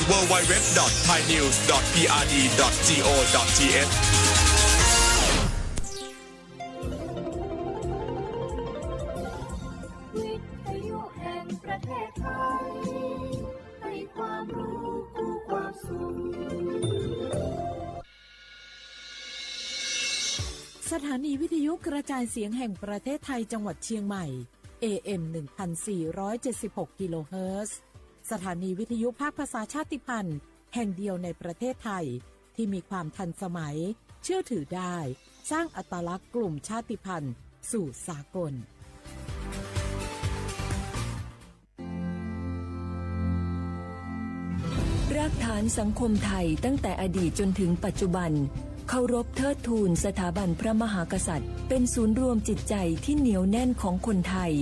เว็บไซต์ ดับเบิลยู ดับเบิลยู ดับเบิลยู ดอท ไทยนิวส์ ดอท พีอาร์ดี ดอท จี โอ ดอท ที เอช วิทยุแห่งประเทศไทย ให้ความรู้คู่ความสุข สถานีวิทยุกระจายเสียงแห่งประเทศไทยจังหวัดเชียงใหม่ เอ เอ็ม หนึ่งพันสี่ร้อยเจ็ดสิบหก กิโลเฮิรตซ์ สถานีวิทยุภาคภาษาชาติพันธุ์แห่งเดียวในประเทศไทย ที่มีความทันสมัย เชื่อถือได้ สร้างอัตลักษณ์กลุ่มชาติพันธุ์สู่สากล รากฐานสังคมไทยตั้งแต่อดีตจนถึงปัจจุบัน เคารพเทิดทูลสถาบันพระมหากษัตริย์ เป็นศูนย์รวมจิตใจที่เหนียวแน่นของคนไทย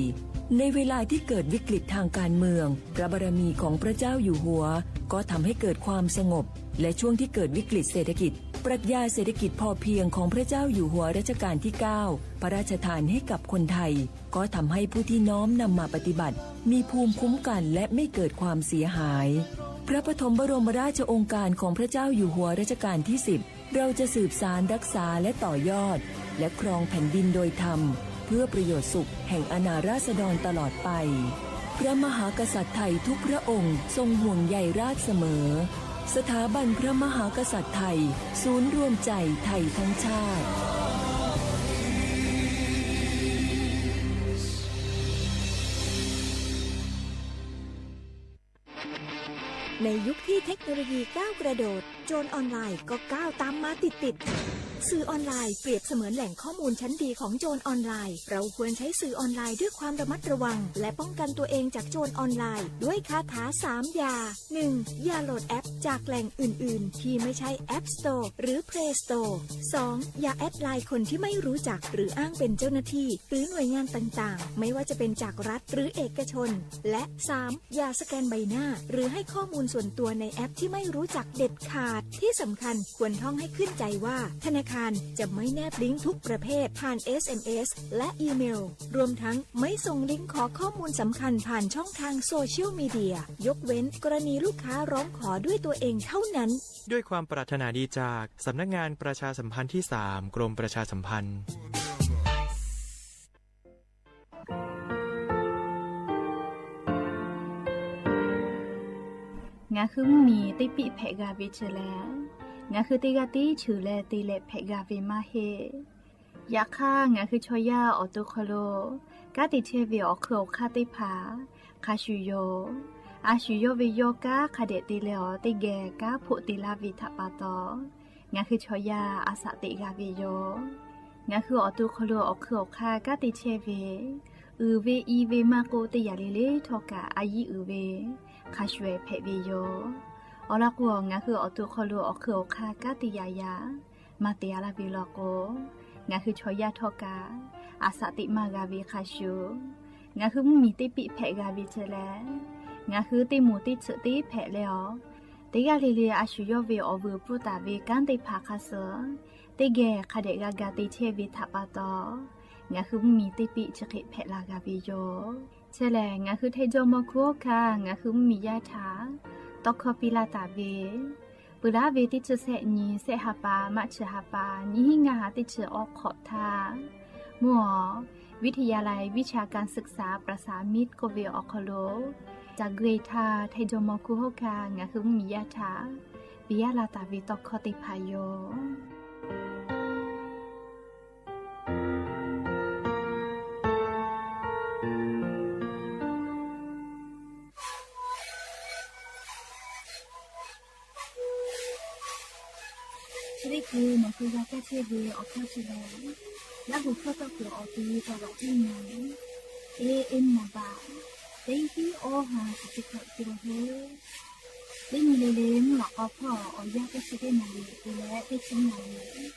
ในเวลาที่เกิดวิกฤตทางการเมือง พระบารมีของพระเจ้าอยู่หัว ก็ทำให้เกิดความสงบ และช่วงที่เกิดวิกฤตเศรษฐกิจ ปรัชญาเศรษฐกิจพอเพียงของพระเจ้าอยู่หัวรัชกาลที่เก้า พระราชทานให้กับคนไทย ก็ทำให้ผู้ที่น้อมนำมาปฏิบัติ มีภูมิคุ้มกันและไม่เกิดความเสียหาย พระปฐมบรมราชโองการของพระเจ้าอยู่หัวรัชกาลที่สิบ เราจะสืบสานรักษาและต่อยอด และครองแผ่นดินโดยธรรม เพื่อประโยชน์สุขแห่งอาณาราษฎรตลอดไป พระมหากษัตริย์ไทยทุกพระองค์ทรงห่วงใยราษฎร์เสมอ สถาบันพระมหากษัตริย์ไทย ศูนย์รวมใจไทยทั้งชาติ ในยุคที่เทคโนโลยีก้าวกระโดด โจรออนไลน์ก็ก้าวตามมาติดๆ สื่อออนไลน์เปรียบเสมือนแหล่งข้อมูลชั้นดีของโจรออนไลน์ เราควรใช้สื่อออนไลน์ด้วยความระมัดระวัง และป้องกันตัวเองจากโจรออนไลน์ ด้วยคาถาสามอย่า หนึ่ง อย่าโหลดแอปจากแหล่งอื่นๆ ที่ไม่ใช่ App Store หรือ Play Store สอง อย่าแอดไลน์คนที่ไม่รู้จัก หรืออ้างเป็นเจ้าหน้าที่ หรือหน่วยงานต่างๆ ไม่ว่าจะเป็นจากรัฐหรือเอกชน และ สาม อย่าสแกนใบหน้า หรือให้ข้อมูลส่วนตัวในแอปที่ไม่รู้จักเด็ดขาด ที่สำคัญควรท่องให้ขึ้นใจว่า ธนาคารจะไม่แนบลิงก์ทุกประเภทผ่าน เอส เอ็ม เอส และอีเมล รวมทั้งไม่ส่งลิงก์ขอข้อมูลสำคัญผ่านช่องทางโซเชียลมีเดีย ยกเว้นกรณีลูกค้าร้องขอด้วยตัวเองเท่านั้น ด้วยความปรารถนาดีจากสำนักงานประชาสัมพันธ์ที่สาม กรมประชาสัมพันธ์ Ngaˬ hui mvuhˇmiˬ teˇ piˆ hpehꞈ g'a ve chi lehˬ, ngaˬ hui teˇ g'aˇ tiˉ cheuˬ leh te leh hpehꞈ g'a ve maˇ heˆ. Yaꞈ hk'aˇ, ngaˬ hui chaw yaˇ awˬ to hk'aw lo kanˉ te chehˇ ve awˬ hk'eun awˬ hk'aˇ teˇ hpaˍ hk'a shuˍ yoˬ. A shu yawˇ ve yawˇ kanˉ hk'a dehꞈ te leh awˬ teˇ geh kanˉ hpoˆ te laˇ ve htaꞈ pa taw, ngaˬ hui chaw yaˇ a shaꞈ teꞈ g'a ve yoˬ. Ngaˬ hui awˬ to hk'aw lo awˬ hk'eun awˬ hk'aˇ kanˉ te chehˇ ve, uiˍ ve i ve maˇ k'oˆ, teˇ yanˇ le le htawˇ kaꞈ a yiˉ uiˍ ve hk'a shuˍ hpehꞈ ve yoˬ. Awˬ lawn k'o, ngaˬ hui awˬ to hk'aw lo awˬ hk'eun awˬ hk'aˇ kanˉ te yaꞈ yaꞈ maˇ te a laˇ ve law k'o, ngaˬ hui chaw yaˇ htawˇ kaꞈ a shaꞈ teꞈ maˇ g'a ve hk'a shuˍ, ngaˬ hui mvuhˇmiˬ teˇ piˆ hpehꞈ g'a ve chi lehˬ, ngaˬ hui teˇ moˍ teˇ tsuhꞈ teˇ hpehꞈ leh awˬ, teˇ g'aˇ le le a shu yawˇ ve awˬ vuiˬ pfuhˇ taˍ ve kanˉ teˇ hpaˍ hk'a suh teˇ geh hk'a dehꞈ g'a ga te chehˇ ve htaꞈ pa taw, ngaˬ hui mvuhˇmiˬ teˇ piˆ chi hk'e hpehꞈ la g'a ve yoˬ. Chi lehˬ, ngaˬ hui Htaiˇ jawˇmawˇ hkunˉ hawˉ hkanˇ ngaˬ hui mvuhˇmiˬ yaˇ htaꞈ tawˇ hkawˇ piˇ laˇ taˍ ve, peuˬ laˉ ve teˇ chi sehˆ nyi, sehˆ ha pa, March ha pa, nyiˇ hinˉ ngaˇ ha teˇ chi awˬ hk'awꞈ htaˇ, mvuhˇ awˬ วิทยาลัยวิชาการศึกษาประสานมิตร k'oˆ ve awˬ hk'aw lo ca g'uiˬ htaˇ, Htaiˇ jawˇmawˇ hkunˉ hawˉ hkanˇ ngaˬ hui mvuhˇmiˬ yaˇ htaꞈ piˇ laˇ taˍ ve tawˇ hkawˇ teˇ hpaˍ yoˬ. Chi teˇ hkui nawˬ hui g'a kaˇ chehˇ ve awˬ hkawˇ chi lehˬ, Laˇ huˍ hkawˇ tawˇ kuiˬ awˬ ti taw laꞈ teˇ nyi, A M naˍ baꞈ teˇ hiˉ awˇ ha chi teˇ hkawꞈ te la heuˆ. Teˇ nyi le le mvuhˇ lawꞈ k'aw hpawˇ awˬ yanˇ teˇ chi teˇ naˍ riˍ te leh teˇ chi naˍ riˍ,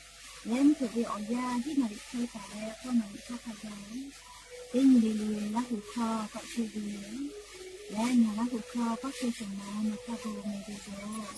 leh mvuhˇ hpeuꞈ ve awˬ yanˇ hiˉ naˍ riˍ hk'e taˍ leh k'awˇ naˍ riˍ hk'aˇ hk'a gaˬ. Teˇ nyi le le Laˇ huˍ hkawˇ tawˆ chehˇ ve, leh ngaˬ Laˇ huˍ hkawˇ tawˆ chehˇ shawˍ ma nawˬ hk'a gu meh ve yoˬ.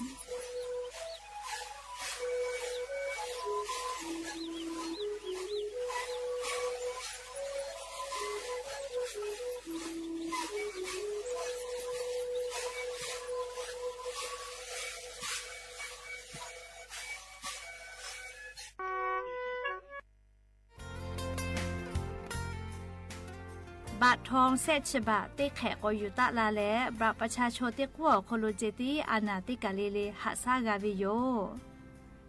baꞈ htaw shehˆ chi baꞈ teˇ hk'ehꞈ k'awꞈ yuˬ taˆ la leh, บัตรประชาชน teˇ k'uˉ awˬ hk'aw lo ceh tiˉ a naˍ teˇ kaˬ le le haꞈ shaˉ g'a ve yoˬ.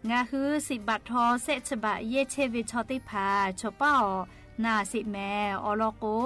Ngaˬ hui siꞈ baꞈ htaw shehˆ chi baꞈ yehˇ chehˇ ve chaw teˇ hpaˍ chawˬ paˉ awˬ naˍ sheˍ mehˍ. Awˬ lawn k'o,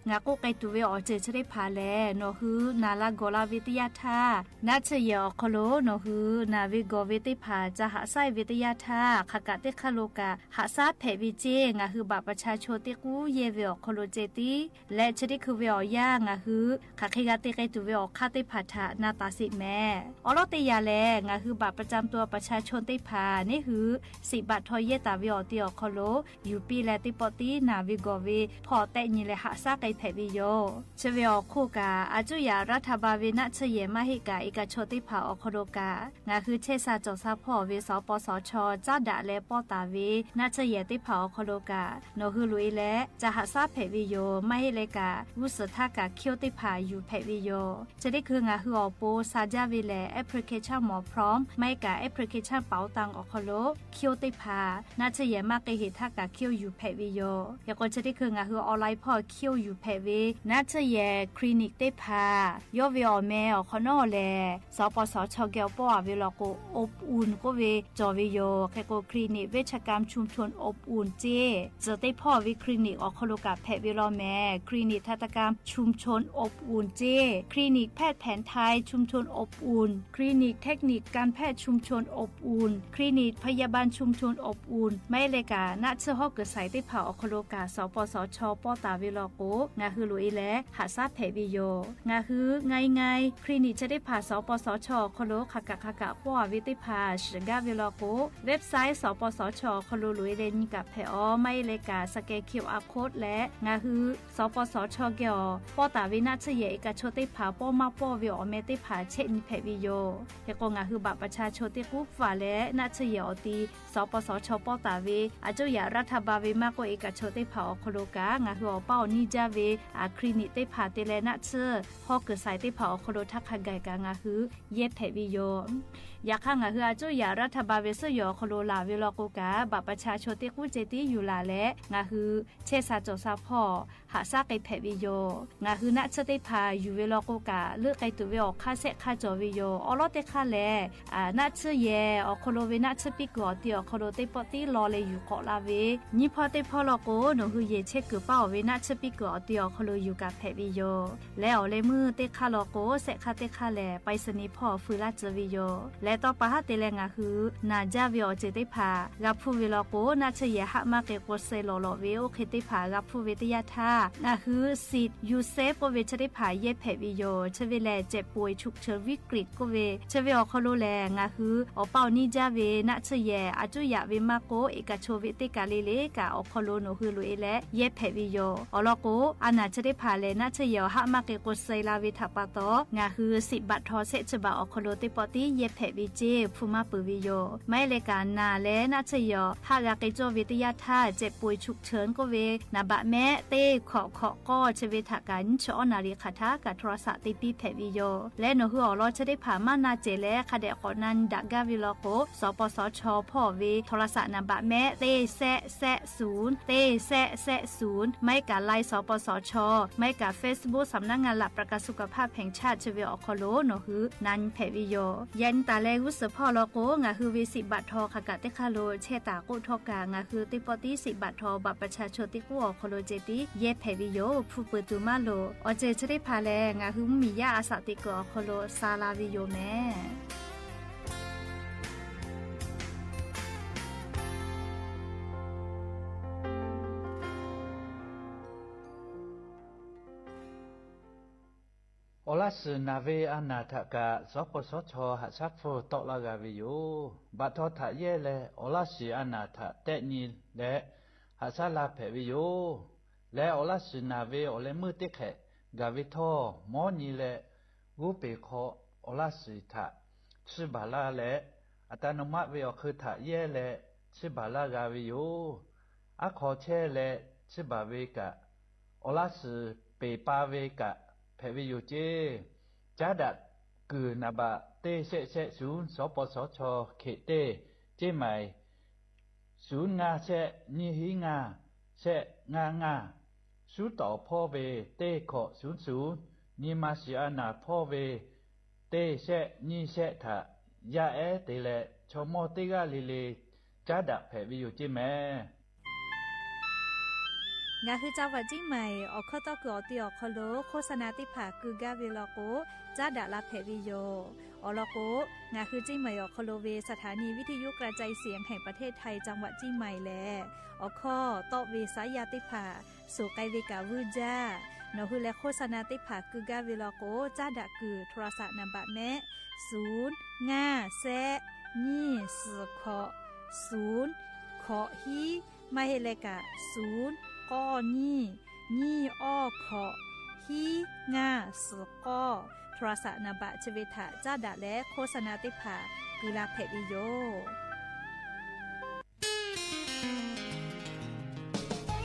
ngaˬ k'oˆ k'ai tuˬ ve awˬ ceuˬ chi teˇ hpaˍ lehˬ, nawˬ hui naˍ la gawˬ la ve teˇ yanˇ htaˇ, naˆ tsuhˇ yehˬ awˬ hk'aw lo nawˬ hui naˍ ve gawˬ ve teˇ hpaˍ ca haꞈ shaˉ ve teˇ yanˇ htaˇ, hk'aˬ kaꞈ teˇ hk'aˇ lo kaꞈ haꞈ shaˉ hpehꞈ ve ceˇ. Ngaˬ hui บัตรประชาชน teˇ k'uˉ yehˇ ve awˬ hk'aw lo ceh tiˉ leh, chi teˇ hkui ve awˬ yanˇ ngaˬ hui hk'aˬ hk'e g'a te k'ai tuˬ ve awˬ hk'aˇ teˇ hpaˍ htaꞈ na taˍ sheˍ mehˍ. Awˬ lawn teˇ yanˇ lehˬ, ngaˬ hui บัตรประจำตัวประชาชน teˇ hpaˍ neˉ hui siꞈ baꞈ htaw yehˇ taˍ ve awˬ ti awˬ hk'aw lo yuˬ piˇ leh, teˇ pawˆ tiˉ naˍ ve gawˬ ve hpawˇ tehˆ nyi leh haꞈ shaˉ k'ai hpehꞈ ve yoˬ. Chi ve awˬ hk'oˆ kaꞈ, a cuˇ yaꞈ รัฐบาล ve naˆ tsuhˇ yehˬ maˇ heˆ kaꞈ, e kaꞈ chaw teˇ hpaˍ awˬ hk'aw lo kaꞈ, ngaˬ hui chehˇ sha cawˬ sha hpawˇ ve สปสช. caˉ daꞈ leh pawˇ taˍ ve naˆ tsuhˇ yehˬ teˇ hpaˍ awˬ hk'aw lo kaꞈ, nawˬ hui loꞈ e leh ca haꞈ shaˉ hpehꞈ ve yoˬ. Maˇ heˆ leh kaꞈ, g'uˇ suhˍ htaˇ kaꞈ คิว teˇ hpaˍ yuˬ hpehꞈ ve yoˬ. Chi teˇ hkui ngaˬ hui awˬ pon sha jaˇ ve lehˬ, application หมอพร้อม maˇ heˆ kaꞈ application เป๋าตัง awˬ hk'aw lo คิว teˇ hpaˍ naˆ tsuhˇ yehˬ maˇ k'ai heˍ htaˇ kaꞈ คิว yuˬ hpehꞈ ve yoˬ. Hk'e k'o, chi teˇ hkui ngaˬ hui online hpawˇ คิว yuˬ hpehꞈ ve naˆ tsuhˇ yehˬ คลินิก teˇ hpaˍ yawˇ ve awˬ meh awˬ hk'awꞈ nawˉ lehˬ, สปสช. geh awˬ pawˆ a ve law k'o, อบอุ่น k'oˆ ve cawˬ ve yoˬ. Hk'e k'o, คลินิก เวชกรรมชุมชนอบอุ่น ceˇ tcuhˬ teˇ hpawˇ ve คลินิก awˬ hk'aw lo kaꞈ hpehꞈ ve law mehˍ. คลินิกทันตกรรมชุมชนอบอุ่น ceˇ คลินิกแพทย์แผนไทยชุมชนอบอุ่น คลินิกเทคนิคการแพทย์ชุมชนอบอุ่น คลินิกพยาบาลชุมชนอบอุ่น maˇ heˆ leh kaꞈ naˆ tsuhˇ hawˉ kuiˬ shaiˍ teˇ hpaˍ awˬ hk'aw lo kaꞈ สปสช. pawˇ taˍ ve law k'o, ngaˬ hui loꞈ e leh haꞈ shaˉ hpehꞈ ve yoˬ. Ngaˬ hui ง่ายๆ คลินิก chi teˇ hpaˍ สปสช. awˬ hk'aw lo hk'aˬ kaꞈ hk'aˬ kaꞈ pawˇ a ve teˇ hpaˍ shiˍ gaˇ ve law k'o, website สปสช. awˬ hk'aw lo loꞈ e leh nyi kaꞈ hpehꞈ aˬ. Maˇ heˆ leh kaꞈ scan QR code leh ngaˬ hui สปสช. geh awˬ pawˇ taˍ ve naˆ tsuhˇ yehˬ e kaꞈ chaw teˇ hpaˍ pawˇ maˇ pawˇ ve awˬ meh teˇ hpaˍ chehˇ nyi hpehꞈ ve yoˬ. Hk'e k'o, ngaˬ hui บัตรประชาชน teˇ k'uˉ hpfuhˇ a leh naˆ tsuhˇ yehˬ awˬ ti สปสช. pawˇ taˍ ve a cuˇ yaꞈ รัฐบาล ve maˇ k'oˆ, e kaꞈ chaw teˇ hpaˍ awˬ hk'aw lo kaꞈ ngaˬ hui awˬ paˇ awˬ niˇ jaˇ ve คลินิก teˇ hpaˍ te leh naˆ tsuhˇ hawˉ kuiˬ shaiˍ teˇ hpaˍ awˬ hk'aw lo htaˇ hk'a gaˬ kaꞈ ngaˬ hui yehˇ hpehꞈ ve yoˬ. Yaꞈ hk'aˇ, ngaˬ hui a cuˇ yaꞈ รัฐบาล ve suhˉ yehˬ awˬ hk'aw lo laˬ ve law k'o kaꞈ, บัตรประชาชน teˇ k'uˉ ceh tiˉ yuˬ laˬ leh ngaˬ hui chehˇ sha cawˬ sha hpawˇ haꞈ shaˉ k'ai hpehꞈ ve yoˬ. Ngaˬ hui naˆ tsuhˇ teˇ hpaˍ yuˬ ve law k'o kaꞈ, leuˆ k'ai tuˬ ve awˬ hk'aˇ shehˆ hk'aˇ cawˬ ve yoˬ. Awˬ lawn teˇ hk'aˇ lehˬ, naˆ tsuhˇ yehˬ awˬ hk'aw lo ve naˆ tsuhˇ piˇ kuiˬ awˬ ti awˬ hk'aw lo teˇ pawˆ tiˉ law leh yuˬ k'awꞈ la ve, nyiˇ hpawˇ teˇ hpawˇ law k'o, nawˬ hui yehˬ chehˇ kuiˬ paˇ awˬ ve naˆ tsuhˇ piˇ kuiˬ awˬ ti awˬ hk'aw lo yuˬ kaꞈ hpehꞈ ve yoˬ. Leh awˬ leh meuˇ teˇ hk'aˇ law k'o, shehˆ hk'aˇ teˇ hk'aˇ lehˬ ไปรษณีย์ hpawˇ feu laˇ tcuh ve yoˬ. Leh tawˇ pa haˉ te leh ngaˬ hui naˬ jaˇ ve awˬ ceuˬ teˇ hpaˍ g'a hpuˇ ve law k'o, naˆ tsuhˇ yehˬ haˆ maˇ k'ai k'o suh lawˬ lawꞈ ve oˇ hk'e teˇ hpaˍ g'a hpuˇ ve teˇ yanˇ htaˇ, ngaˬ hui สิทธิ์ยูเซฟ k'oˆ ve chi teˇ hpaˍ yehˇ hpehꞈ ve yoˬ. Chi ve lehˬ เจ็บป่วยฉุกเฉินวิกฤต k'oˆ ve chi ve awˬ hk'aw lo lehˬ, ngaˬ hui awˬ paˇ awˬ niˇ jaˇ ve naˆ tsuhˇ yehˬ a cuˇ yaꞈ ve maˇ k'oˆ, e kaꞈ chaw ve teˇ kaˬ le le kaꞈ awˬ hk'aw lo nawˬ hui loꞈ e leh yehˇ hpehꞈ ve yoˬ. Awˬ lawn k'o, a naˬ chi teˇ hpaˍ lehˬ naˆ tsuhˇ yehˬ awˬ haˆ maˇ k'ai k'o suh la ve htaꞈ pa taw, ngaˬ hui สิทธิ์บัตรทอง shehˆ chi baꞈ awˬ hk'aw lo teˇ pawˆ tiˉ yehˇ hpehꞈ ve ceˇ hpu maˇ peuˬ ve yoˬ. Maˇ heˆ leh kaꞈ, naˬ leh naˆ tsuhˇ yehˬ awˬ haˆ g'a k'ai cawˇ ve teˇ yanˇ htaˇ, เจ็บป่วยฉุกเฉิน k'oˆ ve naˍ baꞈ mehˆ teˇ hkawꞈ hkawꞈ k'awˇ chi ve htaꞈ kaꞈ nyiˇ chi awˉ naˍ riˍ hk'aˬ htaˇ kaꞈ โทรศัพท์ te piˇ hpehꞈ ve yoˬ. Leh nawˬ hui awˬ lawn chi teˇ hpaˍ maˇ na cehˬ leh hk'a dehꞈ k'awꞈ na nyi daꞈ gaˇ ve law k'o, สปสช. hpawˇ ve โทรศัพท์ naˍ baꞈ mehˆ teˇ shehˆ shehˆ ศูนย์ teˇ shehˆ shehˆ ศูนย์ maˇ heˆ kaꞈ ไลน์ สปสช. maˇ heˆ kaꞈ Facebook สำนักงานหลักประกันสุขภาพแห่งชาติ chi ve awˬ hk'aw lo nawˬ hui na nyi hpehꞈ ve yoˬ. Yaꞈ nyi taˍ leh g'uˇ suhˍ hpawˇ law k'o, ngaˬ hui ve สิทธิ์บัตรทอง hk'aˬ kaꞈ teˇ hk'aˇ lo chehˇ taˍ k'oˆ htawˇ kaꞈ, ngaˬ hui teˇ pawˆ tiˉ สิทธิ์บัตรทอง บัตรประชาชน teˇ k'uˉ awˬ hk'aw lo ceh tiˉ yehˇ hpehꞈ ve yoˬ. Hpu peuˬ tuˬ maˇ loˍ. Awˬ ceuˬ chi teˇ hpaˍ lehˬ, ngaˬ hui mvuhˇmiˬ yaˇ a shaꞈ teꞈ kuiˬ awˬ hk'aw lo sha la ve yoˬ mehˍ. Awˬ laˇ shiˍ naˬ ve a naˬ htaꞈ kaꞈ สปสช. haꞈ shaˉ hpfuhˇ tawˆ laˇ g'a ve yoˬ. Baꞈ htaw htaꞈ yehˇ leh awˬ laˇ shiˍ a naˬ htaꞈ tehˆ nyi leh haꞈ shaˉ la hpehꞈ ve yoˬ. Leh awˬ laˇ shiˍ naˬ ve awˬ leh meuˇ teˇ hk'ehꞈ gaˬ ve htawˇ, mawˉ nyi leh g'oˇ peˬ hk'aw awˬ laˇ shiˍ htaꞈ chiˇ baˬ laˇ leh, อัตโนมัติ ve awˬ hk'eun htaꞈ yehˇ leh chiˇ baˬ laˇ g'a ve yoˬ. Aˉ hk'aw chehˇ leh chiˇ baˬ ve kaꞈ, awˬ laˇ shiˍ peˬ pa ve kaꞈ hpehꞈ ve yoˬ ceˇ. Caˉ daꞈ kuiˬ naˍ baꞈ teˇ shehˆ shehˆ ศูนย์ สปสช. hkeꞈ teˇ, ceˇ maiˍ ศูนย์ ngaˇ shehˆ nyiˇ hiˉ ngaˇ shehˆ ngaˇ ngaˇ, shuˉ tawˍ hpawˇ ve teˇ hkawꞈ shuˉ shuˉ, nyi ma shiˍ a naˍ hpawˇ ve teˇ shehˆ nyiˇ shehˆ htaꞈ yaˇ ehˉ te leh, chaw mawˇ teˇ g'aˇ le le caˉ daꞈ hpehꞈ ve yoˬ ceˇ mehˍ. Ngaˬ hui จังหวัดเชียงใหม่ awˬ hkawˇ tawˇ kuiˬ awˬ ti awˬ hk'aw lo โฆษณา teˇ hpaˍ keu gaˇ ve law k'o, caˉ daꞈ la hpehꞈ ve yoˬ. Awˬ lawn k'o, ngaˬ hui เชียงใหม่ awˬ hk'aw lo ve สถานีวิทยุกระจายเสียงแห่งประเทศไทย จังหวัดเชียงใหม่ lehˬ, awˬ hkawˇ tawˆ ve saˉ yaˇ teˇ hpaˍ suhˍ k'ai ve kaꞈ vuiˇ jaˇ. Nawˬ hui leh โฆษณา teˇ hpaˍ keu gaˇ ve law k'o, caˉ daꞈ kuiˬ โทรศัพท์ นามบัตร mehˆ, suˍ, ngaˇ, shehˆ, nyiˇ, suhˍ, hkawꞈ, suˍ, hkawꞈ hiˉ, maˇ heˆ leh kaꞈ suˍ, k'awˇ nyiˇ, nyiˇ awˇ hkawꞈ, hiˉ ngaˇ suhˍ k'awˇ โทรศัพท์ นามบัตร chi ve htaꞈ caˉ daꞈ leh โฆษณา teˇ hpaˍ keu la hpehꞈ ve yoˬ.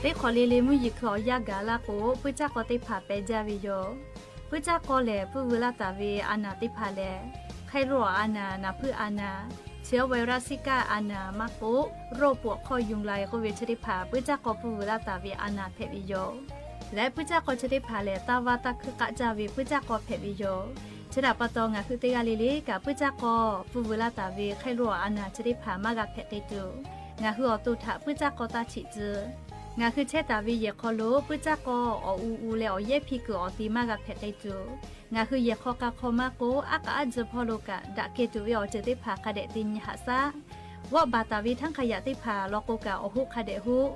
Teˇ hk'awꞈ le le mvuhˇ yeˬ hkui awˬ yanˇ gaˬ laˇ k'o, puiˉ caˇ k'aw teˇ hpaˍ peh jaˇ ve yoˬ. Puiˉ caˇ k'aw lehˬ, puiˉ veu laˇ taˍ ve a naˍ teˇ hpaˍ lehˬ, ไข้หวัด a naˍ, naˍ hpuiˇ a naˍ, เชื้อไวรัส Zika a naˍ maˇ k'oˆ, โรคปวดข้อยุงลาย k'oˆ ve chi teˇ hpaˍ puiˉ caˇ k'aw puiˉ veu laˇ taˍ ve a naˍ hpehꞈ ve yoˬ. Leh puiˉ caˇ k'aw chi teˇ hpaˍ lehˬ, taˇ vaˇ taˇ hkuiˇ k'aˆ caˇ ve puiˉ caˇ k'aw hpehꞈ ve yoˬ. Chi htaꞈ pa taw, ngaˬ hui teˇ g'aˇ le le kaꞈ puiˉ caˇ k'aw puiˉ veu laˇ taˍ ve ไข้หวัด a naˍ chi teˇ hpaˍ maˇ g'a hpehꞈ k'ai tuˬ, ngaˬ hui awˬ to htaꞈ puiˉ caˇ k'aw taˇ chiꞈ tcuh. Ngaˬ hui chehˇ taˍ ve yehˬ hk'aw lo puiˉ caˇ k'aw awˬ u u leh awˬ yehˉ hpiˇ kuiˬ awˬ te maˇ g'a hpehꞈ k'ai tuˬ, ngaˬ hui yehˬ hk'aw k'a hk'aw maˇ k'oˆ, aˉ k'aꞈ aˉ tcuh hpawˇ lo kaꞈ daꞈ kehˬ tuˬ ve awˬ ceuˬ teˇ hpaˍ hk'a dehꞈ te nyi haꞈ shaˉ. G'awˆ baˬ taˍ ve htaˇ hk'a yaꞈ teˇ hpaˍ law k'o kaꞈ awˬ hoˆ hk'a dehꞈ hoˆ.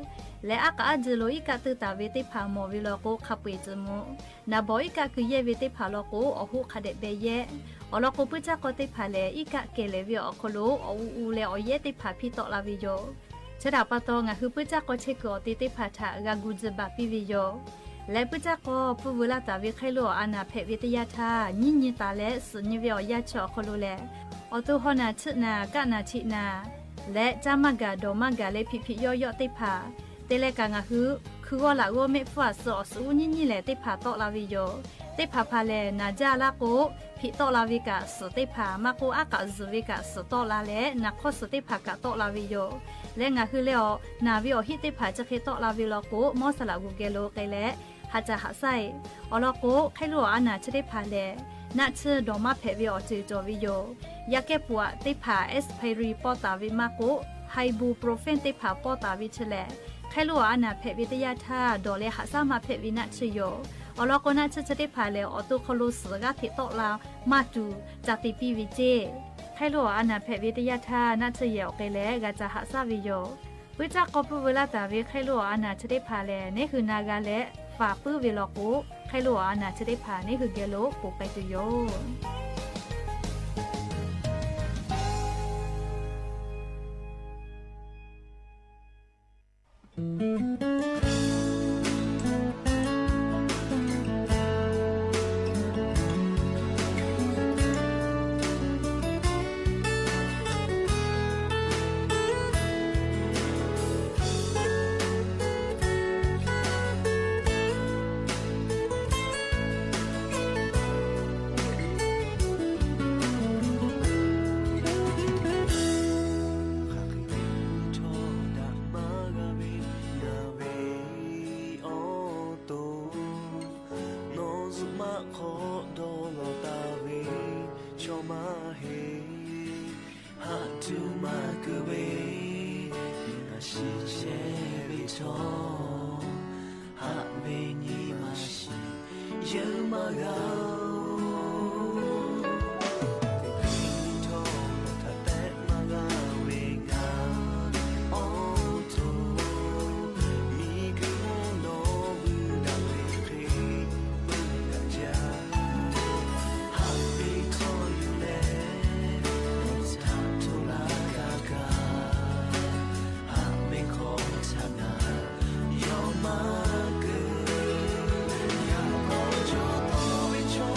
Leh aˉ k'aꞈ aˉ tcuh lo iˉ kaˆ teuˇ taˍ ve teˇ hpaˍ mawˬ ve law k'o, hk'a peu eˬ tcuh mvuh. Naˍ bawˬ iˉ kaˆ keu yehˇ ve teˇ hpaˍ law k'o, awˬ hoˆ hk'a dehꞈ beh yehˇ. Awˬ lawn k'o, puiˉ caˇ k'aw teˇ hpaˍ lehˬ, iˉ kaˆ kehˬ lehˍ ve awˬ hk'aw lo awˬ u u leh awˬ yehˉ teˇ hpaˍ hpiˇ tawˆ la ve yoˬ. Chi htaꞈ pa taw, ngaˬ hui puiˉ caˇ k'aw chehˇ kuiˬ awˬ te teˇ hpaˍ htaꞈ g'a gu tcuh baˬ piˇ ve yoˬ. Leh puiˉ caˇ k'aw puiˉ veu laˇ taˍ ve ไข้หวัด a naˍ hpehꞈ ve teˇ yanˇ htaˇ, nyiˇ nyi taˍ leh suhˍ nyi ve awˬ yanˇ chi awˬ hk'aw lo lehˬ, awˬ to haw naˬ chiˆ naˍ, kaˆ naˬ chiˆ naˍ, leh caˇ maˇ gaˬ dawˬ maˇ gaˬ leh hpiꞈ hpiꞈ yawˆ yawˆ teˇ hpaˍ te leh kaꞈ, ngaˬ hui hkui g'awˇ laꞈ g'awˇ mehˆ hpfuhˇ aˬ suh awˬ suhˍ uˉ nyiˇ nyiˇ lehˬ teˇ hpaˍ tawˆ la ve yoˬ. Teˇ hpaˍ hpaˍ lehˬ, naˍ jaˇ laˇ k'o, hpiꞈ tawˆ la ve kaꞈ suhˍ teˇ hpaˍ maˇ k'oˆ, aˉ k'aꞈ zuhˬ ve kaꞈ suhˍ tawˆ la leh, naˍ hk'awˇ suhˍ teˇ hpaˍ kaꞈ tawˆ la ve yoˬ. Leh ngaˬ hui leh awˬ naˬ ve awˬ hiˆ teˇ hpaˍ chi hk'e tawˆ la ve law k'o, mawˇ saˍ laꞈ g'uˬ geh lo k'ai leh, haꞈ caˍ haꞈ shaˉ eˬ. Awˬ lawn k'o, ไข้หวัด a naˍ chi teˇ hpaˍ lehˬ, naˆ tsuhˇ dawˬ maˇ hpehꞈ ve awˬ ceuˬ cawˬ ve yoˬ. Yaꞈ kehˉ peuˬ aꞈ teˇ hpaˍ expiry pawˇ taˍ ve maˇ k'oˆ, ibuprofen teˇ hpaˍ pawˇ taˍ ve chi lehˬ, ไข้หวัด a naˍ hpehꞈ ve teˇ yanˇ htaˇ dawˬ leh haꞈ shaˉ maˇ hpehꞈ ve naˆ tsuhˇ yoˬ. Awˬ lawn k'o, naˆ tsuhˇ chi teˇ hpaˍ lehˬ, awˬ to hk'aw lo suhˍ g'aˇ hteꞈ tawˆ la maˇ tuˬ ca te piˇ ve ceˇ. ไข้หวัด a naˍ hpehꞈ ve teˇ yanˇ htaˇ naˆ tsuhˇ yehˬ awˬ k'ai leh g'a caˍ haꞈ shaˉ ve yoˬ. Puiˉ caˇ k'aw puiˉ veu laˇ taˍ ve ไข้หวัด a naˍ chi teˇ hpaˍ lehˬ, neˉ hui na g'a leh faˍ puiˉ ve law k'o, ไข้หวัด a naˍ chi teˇ hpaˍ neˉ hui geh lo ponˬ k'ai tuˬ yoˬ. Hk'aˬ hk'e te htawˇ daꞈ maˇ g'a ve ngaˬ ve awˬ to, nawˬ zuhꞈ maˆ hk'aw dawˇ law taˍ ve chaw maˇ heˆ. Haꞈ tuˬ maˇ keu ve, ngaˬ shiˍ chehˇ ve chaw, haꞈ ve nyi ma shiˍ yeuˇ maˇ g'a oˬ. Teˇ hkui htawˇ htaꞈ tehˆ maˇ g'a ve ngaˬ awˬ to, miˬ guiˬ mvuhˇ nawˬ vuiˇ daꞈ ve hk'e vuiˇ daꞈ jaˇ. Haꞈ ve htawˇ yuˬ leh, htaꞈ hto laˇ g'a kaꞈ, haꞈ ve hkawˇ htaꞈ ngaˬ yawˇ maˇ keu. Yaꞈ k'aw cawˬ taw ve chaw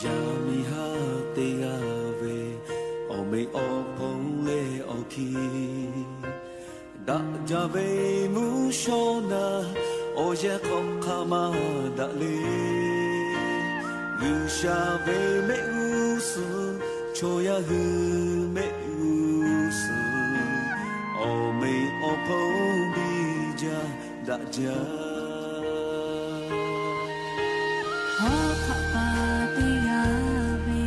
Yaˇ miˇ haˉ teˇ g'aˇ ve, awˬ meꞈ awˬ hpon leh awˬ hkiˇ daꞈ jaˇ ve mvuhˇ shawˉ naˇ, awˬ yehˬ hk'awꞈ hk'a maˇ daꞈ le. G'uiˬsha ve mehˆ g'uˇ suhˍ, chaw yaˇ hui mehˆ g'uˇ suhˍ, awˬ meꞈ awˬ hpon biˇ jaˇ daꞈ jaˇ. Hawˉ hk'aˆ pa teˇ g'aˇ ve,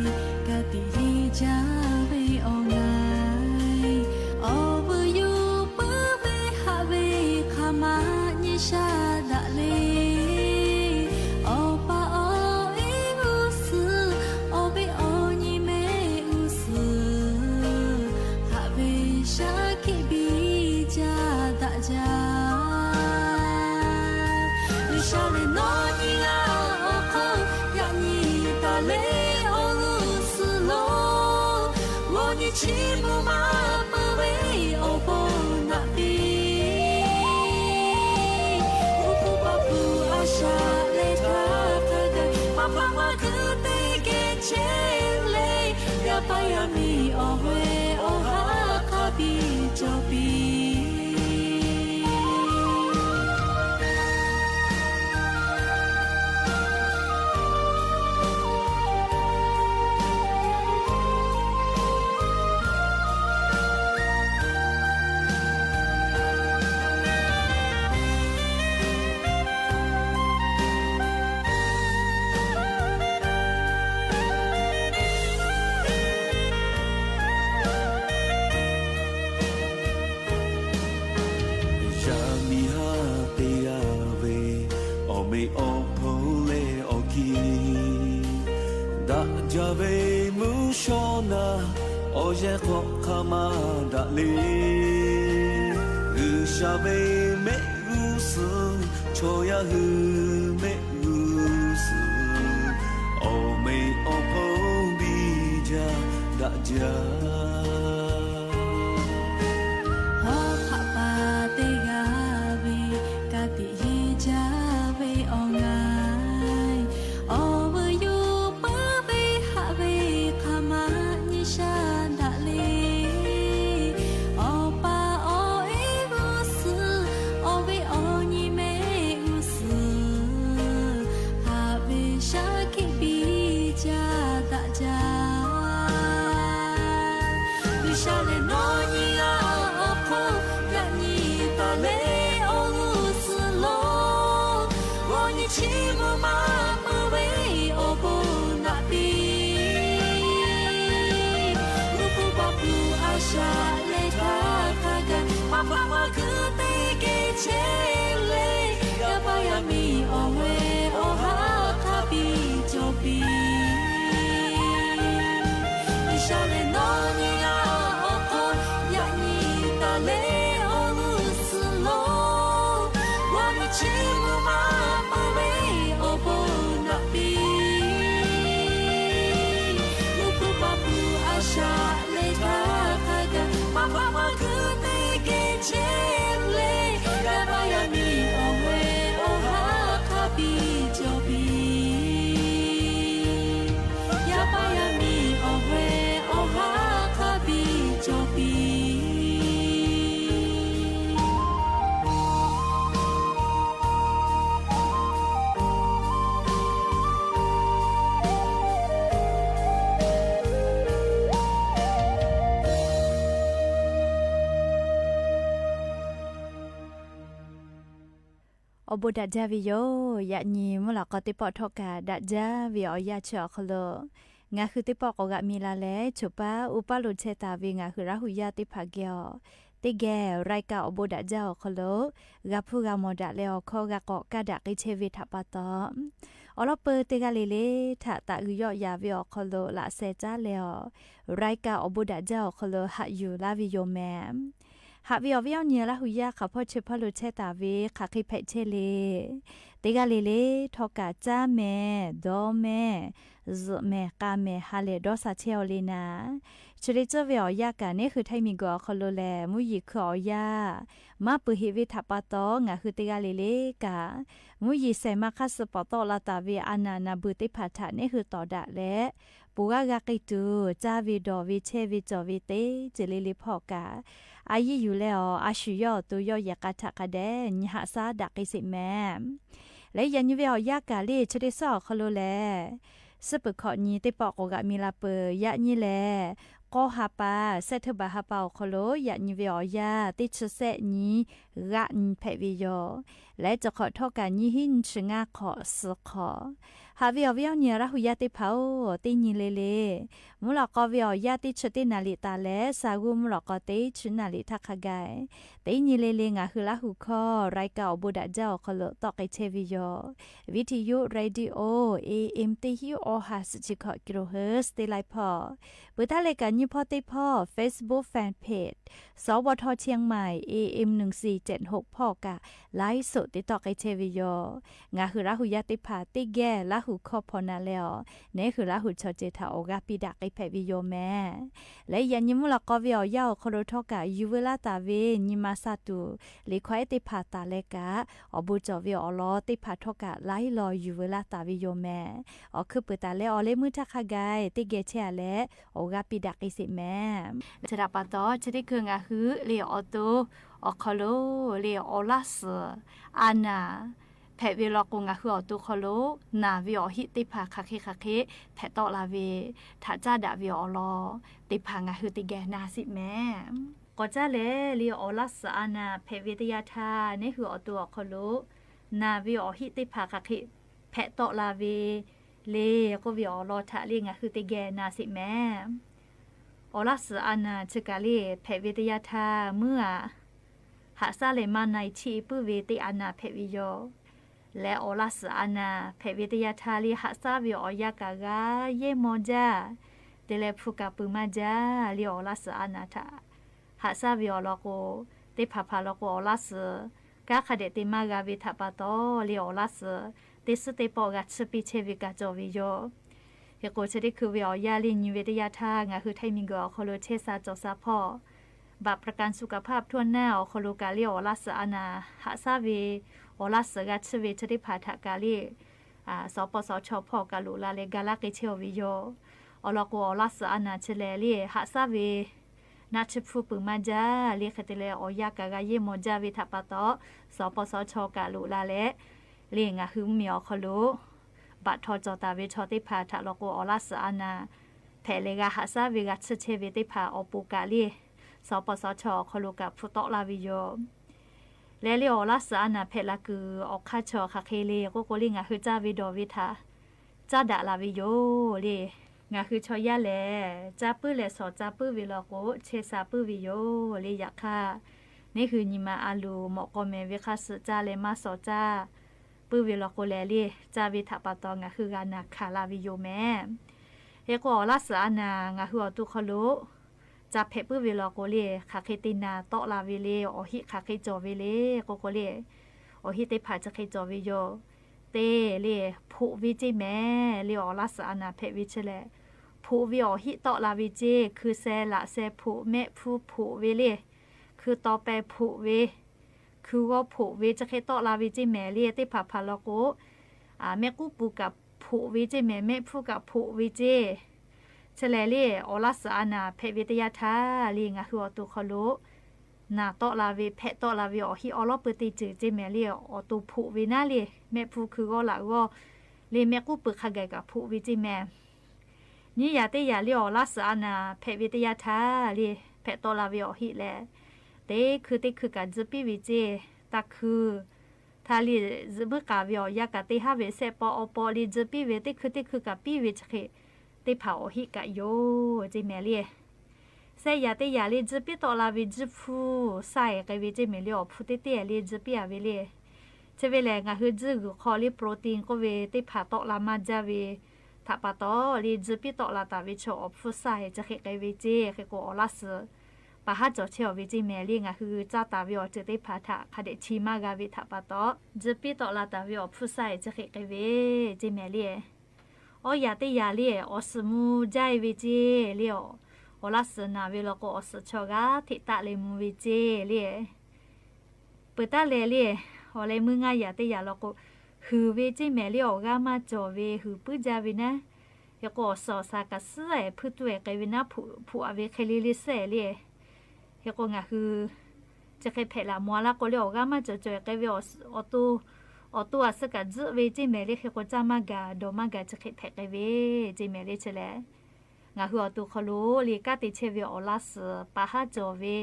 ka tiꞈ yeˇ jaˇ ve awˬ ngaˬ, awˬ vuiˬ yuˬ puiˉ ve haꞈ ve hk'a ma nyi sha daꞈ le. Awˬ pa awˬ e g'uˇ suhˍ, awˬ ve awˬ nyi mehˆ g'uˇ suhˍ, haꞈ ve shaˉ hkiˆ biˇ jaˇ daꞈ jaˇ. G'uiˬsha lehˬ nawˬ nyi g'a awˬ hk'aw, yaꞈ nyi taˍ le awˬ g'uˇ suhˍ lo, g'awˬ nyi chi mvuh ma peuˬ ve awˬ bon naꞈ piˇ. Uˉ hpu paˍ hpu a shaꞈ leh htaˇ hk'a gaˬ, maˇ paˆ maˇ kuiˬ teˇ geh chehˇ le. Yaˇ paˍ yaˇ miˇ awˬ ve awˬ ha hk'a biˇ cawˬ piˇ. Yaˇ miˇ haˉ teˇ g'aˇ ve, awˬ meꞈ awˬ hpon leh awˬ hkiˇ daꞈ jaˇ ve mvuhˇ shawˉ naˇ, awˬ yehˬ hk'awꞈ hk'a maˇ daꞈ le. G'uiˬsha ve mehˆ g'uˇ suhˍ, chaw yaˇ hui mehˆ g'uˇ suhˍ, awˬ meꞈ awˬ hpon biˇ jaˇ daꞈ jaˇ. Hawˉ hk'aˆ pa teˇ g'aˇ ve, ka tiꞈ yeˇ jaˇ ve awˬ ngaˬ, awˬ vuiˬ yuˬ puiˉ ve haꞈ ve hk'a ma nyi sha daꞈ le. Awˬ pa awˬ e g'uˇ suhˍ, awˬ ve awˬ nyi mehˆ g'uˇ suhˍ, haꞈ ve shaˉ hkiˆ biˇ jaˇ daꞈ jaˇ. G'uiˬsha lehˬ nawˬ nyi g'a awˬ hk'aw, yaꞈ nyi taˍ le awˬ g'uˇ suhˍ lo, g'awˬ nyi chi mvuh ma peuˬ ve awˬ bon naꞈ piˇ. Uˉ hpu paˍ hpu a shaꞈ leh htaˇ hk'a gaˬ, maˇ paˆ maˇ kuiˬ teˇ geh chehˇ le. Yaˇ paˍ yaˇ miˇ awˬ ve awˬ ha hk'a biˇ cawˬ piˇ. G'uiˬsha lehˬ nawˬ nyi g'a awˬ hk'aw, yaꞈ nyi taˍ le awˬ g'uˇ suhˍ lo, g'awˬ nyi chi mvuh ma peuˬ ve awˬ bon naꞈ piˇ. Uˉ hpu paˍ hpu a shaꞈ leh htaˇ hk'a gaˬ, maˇ paˆ maˇ kuiˬ teˇ geh chehˇ le. Yaˇ paˍ yaˇ miˇ awˬ ve awˬ ha hk'a biˇ cawˬ piˇ. Yaˇ paˍ yaˇ miˇ awˬ ve awˬ ha hk'a biˇ cawˬ piˇ. Awˬ bon daꞈ jaˇ ve yoˬ. Yaꞈ nyi mvuhˇ laˬ k'aw teˇ pawˆ htawˇ kaꞈ daꞈ jaˇ ve awˬ yanˇ chi awˬ hk'aw lo, ngaˬ hui teˇ pawˆ k'awꞈ g'aꞈ mi la leh, choˬ paˉ uˉ paˉ lo chehˇ taˍ ve ngaˬ hui Laˇ huˍ yaˇ teˇ hpaˍ geh awˬ, teˇ geh รายการ awˬ bon daꞈ jaˇ awˬ hk'aw lo g'a hpuˇ g'a mawˬ daꞈ leh awˬ hkawˇ g'a k'awꞈ kaˇ daꞈ k'ai chehˇ ve htaꞈ pa taw, awˬ lawn peu teˇ g'aˇ le le htaꞈ taꞈ g'uiˬ yawˆ yaˍ ve awˬ hk'aw lo laꞈ sheh caˉ leh awˬ, รายการ awˬ bon daꞈ jaˇ awˬ hk'aw lo haꞈ yuˬ laˇ ve yoˬ mehˍ. Haꞈ ve awˬ viˉ awˬ nyi Laˇ huˍ yaˇ hk'aˬ hpawˇ chi hpawˇ lo chehˇ taˍ ve hk'aˬ hk'e hpehꞈ chehˇ le. Teˇ g'aˇ le le htawˇ kaꞈ caˇ mehˍ, dawˇ mehˍ, zuhꞈ mehˍ, k'a mehˍ ha lehˬ dawˇ sha chehˇ aw le naˍ. Chi hk'e tcuhˉ ve awˬ yanˇ kaꞈ, neˉ hui htaiˇ miˬ guiˬ awˬ hk'aw lo lehˬ, mvuhˇ yeˬ hkui awˬ yanˇ maˇ peuˬ heꞈ ve htaꞈ pa taw, ngaˬ hui teˇ g'aˇ le le kaꞈ, mvuhˇ yeˬ sehˍ ma hk'aˇ suh pawˍ tawˆ la taˍ ve a naˬ naˍ beuˬ teˇ hpaˍ htaꞈ neˉ hui tawˍ daꞈ leh, pon g'aˇ g'a k'ai tuˬ caˇ ve dawˬ ve chehˇ ve cawˬ ve teˇ ceuˬ le le hpawˇ kaꞈ, a yiˇ yuˬ leh awˬ a shu yawˇ awˬ to yawˇ yehˬ k'a htaꞈ hk'a dehꞈ nyi haꞈ shaˉ daꞈ k'ai sheˍ mehˍ. Leh yaꞈ nyi ve awˬ yanˇ kaꞈ le chi teˇ suhˉ awˬ hk'aw lo lehˬ, suhˉ peuˬ hkawꞈ nyi teˇ pawˆ k'awꞈ g'aꞈ mi la peuˬ. Yaꞈ nyi lehˬ, k'awˇ ha pa, September ha pa awˬ hk'aw lo yaꞈ nyi ve awˬ yanˇ teˇ chi sehˆ nyi g'aˆ nyi hpehꞈ ve yoˬ. Leh chi hk'awꞈ htawˇ kaꞈ nyiˇ hinˉ nyiˇ chi ngaˇ hk'awꞈ suhˍ hk'awꞈ, haꞈ ve awˬ viˉ awˬ nyi Laˇ hu yaˇ teˇ hpaˍ-oˬ, teˇ nyi le le mvuhˇ lawꞈ k'aw ve awˬ yanˇ teˇ chi teˇ naˍ riˍ taˍ leh, sa g'uˇ mvuhˇ lawꞈ k'aw teˇ chi naˍ riˍ htaˇ hk'a gaˬ, teˇ nyi le le ngaˬ hui Laˇ hu hkawˇ รายการ awˬ bon daꞈ jaˇ awˬ hk'aw lo tawˆ k'ai chehˇ ve yoˬ. Viˇ hti yuˆ radio A M teˇ hinˉ awˇ ha suhˍ chi hkawꞈ kilohertz teˇ laiˉ hpawˇ. Peuˬ htaˇ leh kaꞈ nyi hpawˇ teˇ hpawˇ Facebook fan page สวท เชียงใหม่ A M หนึ่งสี่เจ็ดหก hpawˇ kaꞈ ไลฟ์สด te tawˆ k'ai chehˇ ve yoˬ. Ngaˬ hui Laˇ hu yaˇ teˇ hpaˍ teˇ geh Laˇ hu hkawˇ hpaw na leh awˬ, neˉ hui Laˇ hu chaw ceuˬ htaꞈ awˬ g'aˇ piˇ daꞈ k'ai hpehꞈ ve yoˬ mehˍ. Leh yaꞈ nyi mvuhˇ lawꞈ k'aw ve awˬ yanˇ awˬ hk'aw lo htawˇ kaꞈ yuˬ veu laˇ taˍ ve nyi ma sha tuˬ, liꞈ hkawˇ ehˉ teˇ hpaˍ taˍ leh kaꞈ, awˬ bon cawˬ ve awˬ lawn teˇ hpaˍ htawˇ kaꞈ laiˉ law yuˬ veu laˇ taˍ ve yoˬ mehˍ. Awˬ hkui peuˬ taˍ leh awˬ leh meuˇ htaˇ hk'a gaˬ teˇ geh chehˇ a leh, awˬ g'aˇ piˇ daꞈ k'ai sheˍ mehˍ. Chi htaꞈ pa taw, chi teˇ hkui ngaˬ hui le awˬ to awˬ hk'aw lo le awˬ laˇ suhˍ a naˬ hpehꞈ ve law k'o, ngaˬ hui awˬ to hk'aw lo naˬ ve awˬ hiˆ teˇ hpaˍ hk'aˬ hk'e hk'aˬ hk'e hpehꞈ tawˆ la ve htaꞈ caˉ daꞈ ve awˬ lawn teˇ hpaˍ ngaˬ hui teˇ geh na sheˍ mehˍ. K'awꞈ caˉ leh le awˬ laˇ suhˍ a naˬ hpehꞈ ve teˇ yanˇ htaˇ, neˉ hui awˬ to awˬ hk'aw lo naˬ ve awˬ hiˆ teˇ hpaˍ hk'aˬ hk'e hpehꞈ tawˆ la ve le k'oˆ ve awˬ lawn htaꞈ le ngaˬ hui teˇ geh na sheˍ mehˍ. Awˬ laˇ suhˍ a naˬ chi kaꞈ le hpehꞈ ve teˇ yanˇ htaˇ, muiˉ aꞈ haꞈ shaˉ leh maˇ na-e chiˇ-e puiˉ ve teˇ a naˬ hpehꞈ ve yoˬ. Leh awˬ laˇ suhˍ a naˬ hpehꞈ ve teˇ yanˇ htaˇ le haꞈ shaˉ ve awˬ yanˇ kaꞈ g'a yehˇ maw jaˇ. Te leh hpu kaꞈ peuˬ maˇ jaˇ le awˬ laˇ suhˍ a naˬ htaꞈ haꞈ shaˉ ve awˬ lawn k'o, teˇ hpaˍ hpaˍ lawn k'o awˬ laˇ suhˍ kanˉ hk'a dehꞈ te maˇ g'a ve htaꞈ pa taw le awˬ laˇ suhˍ teˇ suhˉ teˇ pawˆ g'a tsuhˇ piˇ chehˇ ve kaꞈ cawˬ ve yoˬ. Hk'e k'o, chi teˇ hkui ve awˬ yanˇ le nyi ve teˇ yanˇ htaˇ, ngaˬ hui htaiˇ miˬ guiˬ awˬ hk'aw lo chehˇ sha cawˬ sha hpawˇ บัตรประกันสุขภาพถ้วนหน้า awˬ hk'aw lo kaꞈ le awˬ laˇ suhˍ a naˬ haꞈ shaˉ ve awˬ laˇ suhˍ g'a tsuhˇ ve chi teˇ hpaˍ htaꞈ kaꞈ le sawˍ paw sawˍ chaw hpawˇ kaꞈ loꞈ la leh ga laˇ k'ai chehˇ ve yoˬ. Awˬ lawn k'o, awˬ laˇ suhˍ a naˬ chi leh le haꞈ shaˉ ve naˆ tsuhˇ hpu peuˬ maˇ jaˇ le hk'e te leh awˬ yanˇ kaꞈ g'a yehˇ maw jaˇ ve htaꞈ pa taw, sawˍ paw sawˍ chaw kaꞈ loꞈ la leh le ngaˬ hui mvuhˇ miˬ awˬ hk'aw lo บัตร htawˇ cawˬ taˍ ve chaw teˇ hpaˍ htaꞈ lawn k'o, awˬ laˇ suhˍ a naˬ hpehꞈ leh g'a haꞈ shaˉ ve g'a tsuhˇ chehˇ ve teˇ hpaˍ awˬ pon kaꞈ le sawˍ paw sawˍ chaw awˬ hk'aw lo kaꞈ hpu tawˆ la ve yoˬ. Leh le awˬ laˇ suhˍ a naˬ hpehꞈ la kuiˬ awˬ hk'aˇ chaw hk'aˬ hk'e le k'oˆ k'o le, ngaˬ hui caˇ ve dawˬ ve htaꞈ caˉ daꞈ la ve yoˬ le. Ngaˬ hui chaw yaˇ lehˬ, caˇ puiˉ leh shawˍ caˇ puiˉ ve law k'o, chehˇ sha puiˉ ve yoˬ le. Yaꞈ hk'aˇ, neˉ hui nyi ma a loˍ mawꞈ k'aw mehˍ ve hk'a suh caˇ leh maˇ shawˍ caˇ puiˉ ve law k'o lehˬ le, caˇ ve htaꞈ pa taw ngaˬ hui g'a naˬ hkanˍ la ve yoˬ mehˍ. Hk'e k'o, awˬ laˇ suhˍ a naˬ ngaˬ hui awˬ to hk'aw lo ca hpehꞈ puiˉ ve law k'o le, hk'aˬ hk'e te naˬ tawˆ la ve le, awˬ hiˆ hk'aˬ hk'e cawˬ ve le k'oˆ k'o le, awˬ hiˆ teˇ hpaˍ chi hk'e cawˬ ve yoˬ. Te le, hpoꞈ ve ceˇ mehˍ le. Awˬ laˇ suhˍ a naˬ hpehꞈ ve chi lehˬ, hpoꞈ ve awˬ hiˆ tawˆ la ve ceˇ. Hkui sheh laꞈ sheh hpoꞈ, mehˆ hpfuhˇ hpoꞈ ve le, hkui taw peh hpoꞈ ve, hkui g'awˇ hpoꞈ ve chi hk'e tawˆ la ve ceˇ mehˍ le. Teˇ hpaˍ hpaˍ law k'o, mehˆ k'uˉ pu kaꞈ hpoꞈ ve ceˇ mehˍ, mehˆ hpfuhˇ kaꞈ hpoꞈ ve ceˇ. Chi lehˬ le, awˬ laˇ suhˍ a naˬ hpehꞈ ve teˇ yanˇ htaˇ le ngaˬ hui awˬ to hk'aw lo naˬ tawˆ la ve, hpehꞈ tawˆ la ve awˬ hiˆ awˬ lawˉ peu teˇ ceuˬ ceˇ mehˍ le. Awˬ to hpoꞈ ve naˉ le, mehˆ hpfuhˇ hkui g'awˇ laꞈ g'awˇ le, mehˆ k'uˉ pu hk'a gaˬ kaꞈ hpoꞈ ve ceˇ mehˍ. Nyiˇ yaꞈ teˇ yaꞈ le awˬ laˇ suhˍ a naˬ hpehꞈ ve teˇ yanˇ htaˇ le, hpehꞈ tawˆ la ve awˬ hiˆ lehˬ, teˇ hkui teˇ hkui kaꞈ tzuhˇ piˇ ve ceˇ. Taˇ hkui htaˇ le, zuhꞈ muiˉ k'aˍ ve awˬ yanˇ kaꞈ teˇ haˉ ve shehˆ pawˆ awˬ pawˆ le tzuhˇ piˇ ve, teˇ hkui teˇ hkui kaꞈ piˇ ve chi hk'e, teˇ hpaˍ awˬ hiˆ kaꞈ yoˬ ceˇ mehˍ le. Shehˆ yaꞈ teˇ yaꞈ le tzuhˇ piˇ tawˆ la ve tzuhˇ hpu sha-e k'ai ve ceˇ mehˍ le. Awˬ hpu teˇ teˇ le tzuhˇ piˇ a ve le. Chi ve lehˬ, ngaˬ hui tzuhˇ g'uiˬ hk'aw le protein k'oˆ ve teˇ hpaˍ tawˆ la maˇ jaˇ ve htaꞈ pa taw le, tzuhˇ piˇ tawˆ la taˍ ve chaw awˬ hpu sha-e chi hk'e k'ai ve ceˇ. Hk'e k'o, awˬ laˇ suhˍ pa haˉ cawˬ chehˇ a ve ceˇ mehˍ le. Ngaˬ hui caˇ taˍ ve awˬ ceuˬ teˇ hpaˍ htaꞈ hk'a dehꞈ chi maˇ g'a ve htaꞈ pa taw, tzuhˇ piˇ tawˆ la taˍ ve awˬ hpu sha-e chi hk'e k'ai ve ceˇ mehˍ le. Awˬ yaꞈ teˇ yaꞈ le, awˬ suhˍ mvuh jaˇ-e ve ceˇ le. Awˬ Awˬ laˇ suhˍ naˬ ve law k'o, awˬ suhˍ chaw g'aˇ hteꞈ taˆ leh mvuh ve ceˇ le. Peuˬ taˉ leh le, awˬ leh meuˇ ngaˇ yaꞈ teˇ yaꞈ law k'o, huiˍ ve ceˇ mehˍ le, awˬ g'aˇ maˇ cawˬ ve huiˍ puiˉ jaˇ ve naˉ. Hk'e k'o, awˬ suhˍ awˬ shaˍ kaꞈ suhˉ-ehˍ hpuiˇ tuˇ-ehˍ k'ai ve naˉ, hpu-, hpu-aꞈ ve hk'e le le suhˉ-ehˍ le. Hk'e k'o, ngaˬ hui chi hk'e hpehꞈ laˬ mvuh-a laˇ k'o le, awˬ g'aˇ maˇ cawˬ cawˬ-ehˍ k'ai ve awˬ to, awˬ to-a suh kaꞈ tzuhˆ ve ceˇ mehˍ le. Hk'e k'o, caˇ maˇ gaˬ dawˬ maˇ gaˬ chi hk'e hpehꞈ k'ai ve ceˇ mehˍ le. Chi lehˬ, ngaˬ hui awˬ to hk'aw lo le kanˉ te chehˇ ve awˬ laˇ suhˍ pa haˉ cawˬ ve,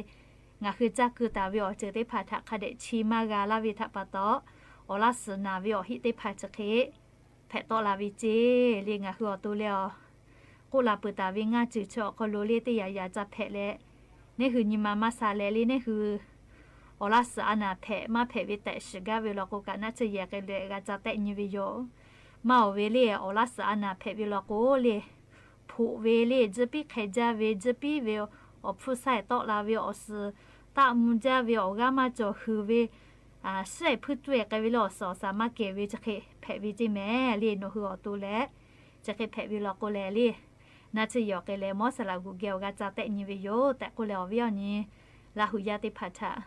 ngaˬ hui caˇ keu taˍ ve awˬ ceuˬ teˇ hpaˍ htaꞈ hk'a dehꞈ chi maˇ g'a laˇ ve htaꞈ pa taw, awˬ laˇ suhˍ naˬ ve awˬ heˆ teˇ hpaˍ chi hk'e hpehꞈ tawˆ la ve ceˇ le. Ngaˬ hui awˬ to leh-a, k'oˆ la peuˬ taˍ ve ngaˇ ceuˬ chi awˬ hk'aw lo le teˇ yaꞈ yaꞈ ca hpehꞈ leh, neˇ hui nyi ma maˇ sha leh le, neˇ hui awˬ laˇ suhˍ a naˬ hpehꞈ maˇ hpehꞈ ve tehꞈ shiˍ gaˇ ve law k'o kaꞈ, naˆ tsuhˇ yehˬ k'ai leh g'a ca tehˆ nyi ve yoˬ. Maˇ oˬ ve le, awˬ laˇ suhˍ a naˬ hpehꞈ ve law k'o le, hpoꞈ ve le, tzuhˇ piˇ hk'e jaˇ ve, tzuhˇ piˇ ve awˬ hpfuhˇ saiˇ tawˆ la ve, awˬ suhˍ taˆ mvuh jaˇ ve, awˬ g'aˇ maˇ cawˬ huiˍ ve, suhˉ-ehˍ hpuiˇ tuˇ-ehˍ k'ai ve le, awˬ suhˍ awˬ shaˍ maˇ kehˬ ve chi hk'e hpehꞈ ve ceˇ mehˍ le. Nawˬ hui awˬ to leh chi hk'e hpehꞈ ve law k'o leh le, naˆ tsuhˇ yehˬ k'ai leh mawˇ saˍ laꞈ g'uˬ geh awˬ g'a ca tehˆ nyi ve yoˬ tehꞈ k'oˆ leh, awˬ viˉ awˬ nyi Laˇ hu yaˇ teˇ hpaˍ htaꞈ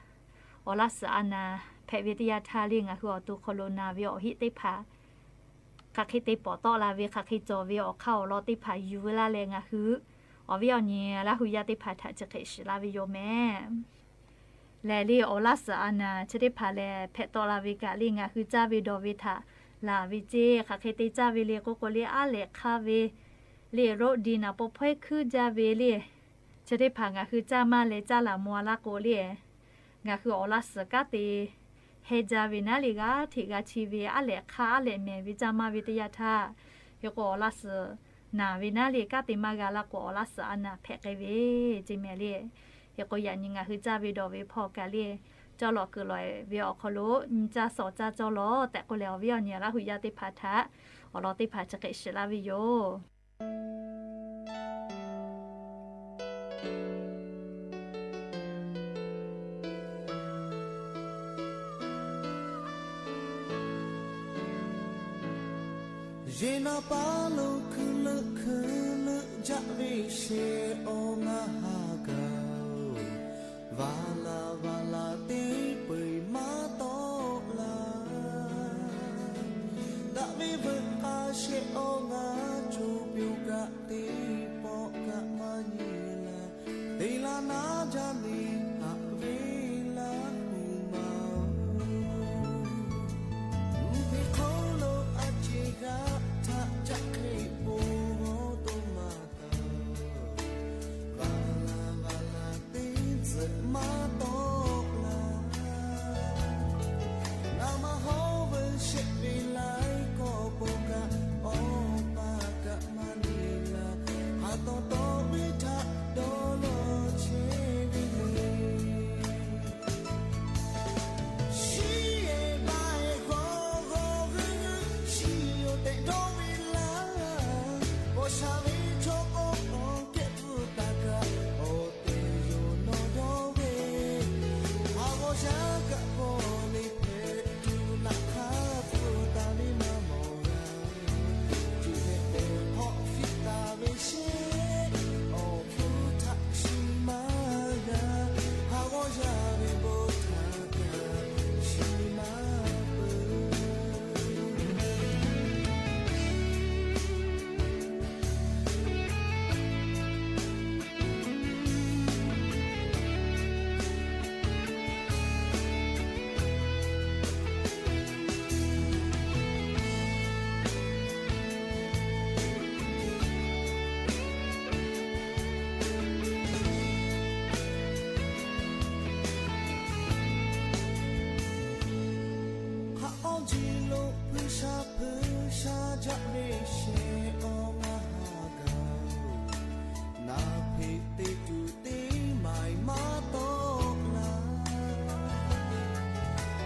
awˬ laˇ suhˍ a naˬ hpehꞈ ve teˇ yanˇ htaˇ le, ngaˬ hui awˬ to hk'aw lo naˬ ve awˬ heˆ teˇ hpaˍ hk'aˬ hk'e te pawˍ tawˆ la ve, hk'aˬ hk'e cawˬ ve awˬ hk'aˇ awˬ lawn teˇ hpaˍ yuˬ veu laˇ leh, ngaˬ hui awˬ viˉ awˬ nyi Laˇ hu yaˇ teˇ hpaˍ htaꞈ chi hk'e shiˍ laˇ ve yoˬ mehˍ. Lehˬ le, awˬ laˇ suhˍ a naˬ chi teˇ hpaˍ lehˬ hpehꞈ tawˆ la ve kaꞈ le, ngaˬ hui caˇ ve dawˬ ve htaꞈ laˬ ve ceˇ. Hk'aˬ hk'e te caˇ ve le k'oˆ k'o le, aˉ lehꞈ hk'aˇ ve le, roˆ diˬ naˍ paw hpawehˇ hkuiˉ jaˇ ve le, chi teˇ hpaˍ ngaˬ hui caˇ maˇ leh caˇ laˬ mvuh-a laˇ k'o le, ngaˬ hui awˬ laˇ suhˍ kanˉ te heh jaˇ ve naˉ le, g'aˇ hteꞈ g'a chi ve aˉ lehꞈ hk'aˇ aˉ lehꞈ mehˍ ve caˇ maˇ ve teˇ yanˇ htaˇ, hk'e k'o awˬ laˇ suhˍ naˬ ve naˉ le, kanˉ te maˇ g'a laˇ k'o awˬ laˇ suhˍ a naˬ hpehꞈ k'ai ve ceˇ mehˍ le. Hk'e k'o yaꞈ nyi ngaˬ hui caˇ ve dawˬ ve hpawˇ kaꞈ le, cawˇ lawˬ kuiˬ lawˬ ve awˬ hk'aw lo nyi caˇ shawˍ caˇ cawˇ lawˬ tehꞈ k'oˆ leh, awˬ viˉ awˬ nyi Laˇ hu yaˇ teˇ hpaˍ htaꞈ awˬ lawn teˇ hpaˍ chi hk'e shiˍ laˇ ve yoˬ. Yeˬ naˍ paˍ lo hkui leuˆ hkui leuˆ jaˆ ve shehˍ awˬ ngaˇ ha gaˬ-oˬ, vaˬ laˬ vaˬ laˬ teˇ peu-eˬ maˇ tawˆ la. Daꞈ ve veuꞈ k'a shehˍ awˬ ngaˇ co pyo kaꞈ teˇ pawˆ kaꞈ maˇ nyi la. Te la naˉ jaˇ le haꞈ ve Laˇ hu ma-oˬ, mvuhˇ hpe hk'oˆ lo a ceˬ g'aˇ htaꞈ caˆ hk'e po g'awˇ toˇ ma taˍ. Vaˬ laˬ vaˬ laˬ teˇ tcuhꞈ maˇ tawˆ la. Ngaˬ maˇ hawˉ veu shehˆ ve laiˉ kawˆ bon kaꞈ, awˬ pa kaꞈ maˇ nyi la. Haˍ tawˍ tawˍ ve htaꞈ dawˇ law chehˇ ve le. Shiˉ-ehˍ baˆ-ehˍ g'awˇ g'awˇ g'euˆ g'euˆ shiˍ yoˬ tehꞈ dawˇ ve laˇ. G'awˬ sha ve chaw k'o awˬ kehˉ pfuhˇ taˍ kaꞈ, awˬ tehˬ yoˬ nawˬ dawˇ ve. Haˍ g'awˇ yaˇ kaꞈ k'awꞈ le hpehꞈ tuˬ, naꞈ hk'aˇ pfuhˇ taˍ le maˇ mawˬ g'a. Tuˬ hpehꞈ tehˬ hk'awꞈ fiˇ taˍ ve sheˍ, awˬ hpfuhˇ htaꞈ shiˍ maˇ g'a. Haˍ g'awˇ yaˇ ve bon htaꞈ kaꞈ shiˍ maˇ peuˬ. Hk'aˬ awˇ ji lo hpui sha hpui sha jaˆ ve shehˍ awˬ ngaˇ ha gaˬ-oˬ, naˬ hpeꞈ te tuˬ teˇ maˬ maˇ tawˆ la.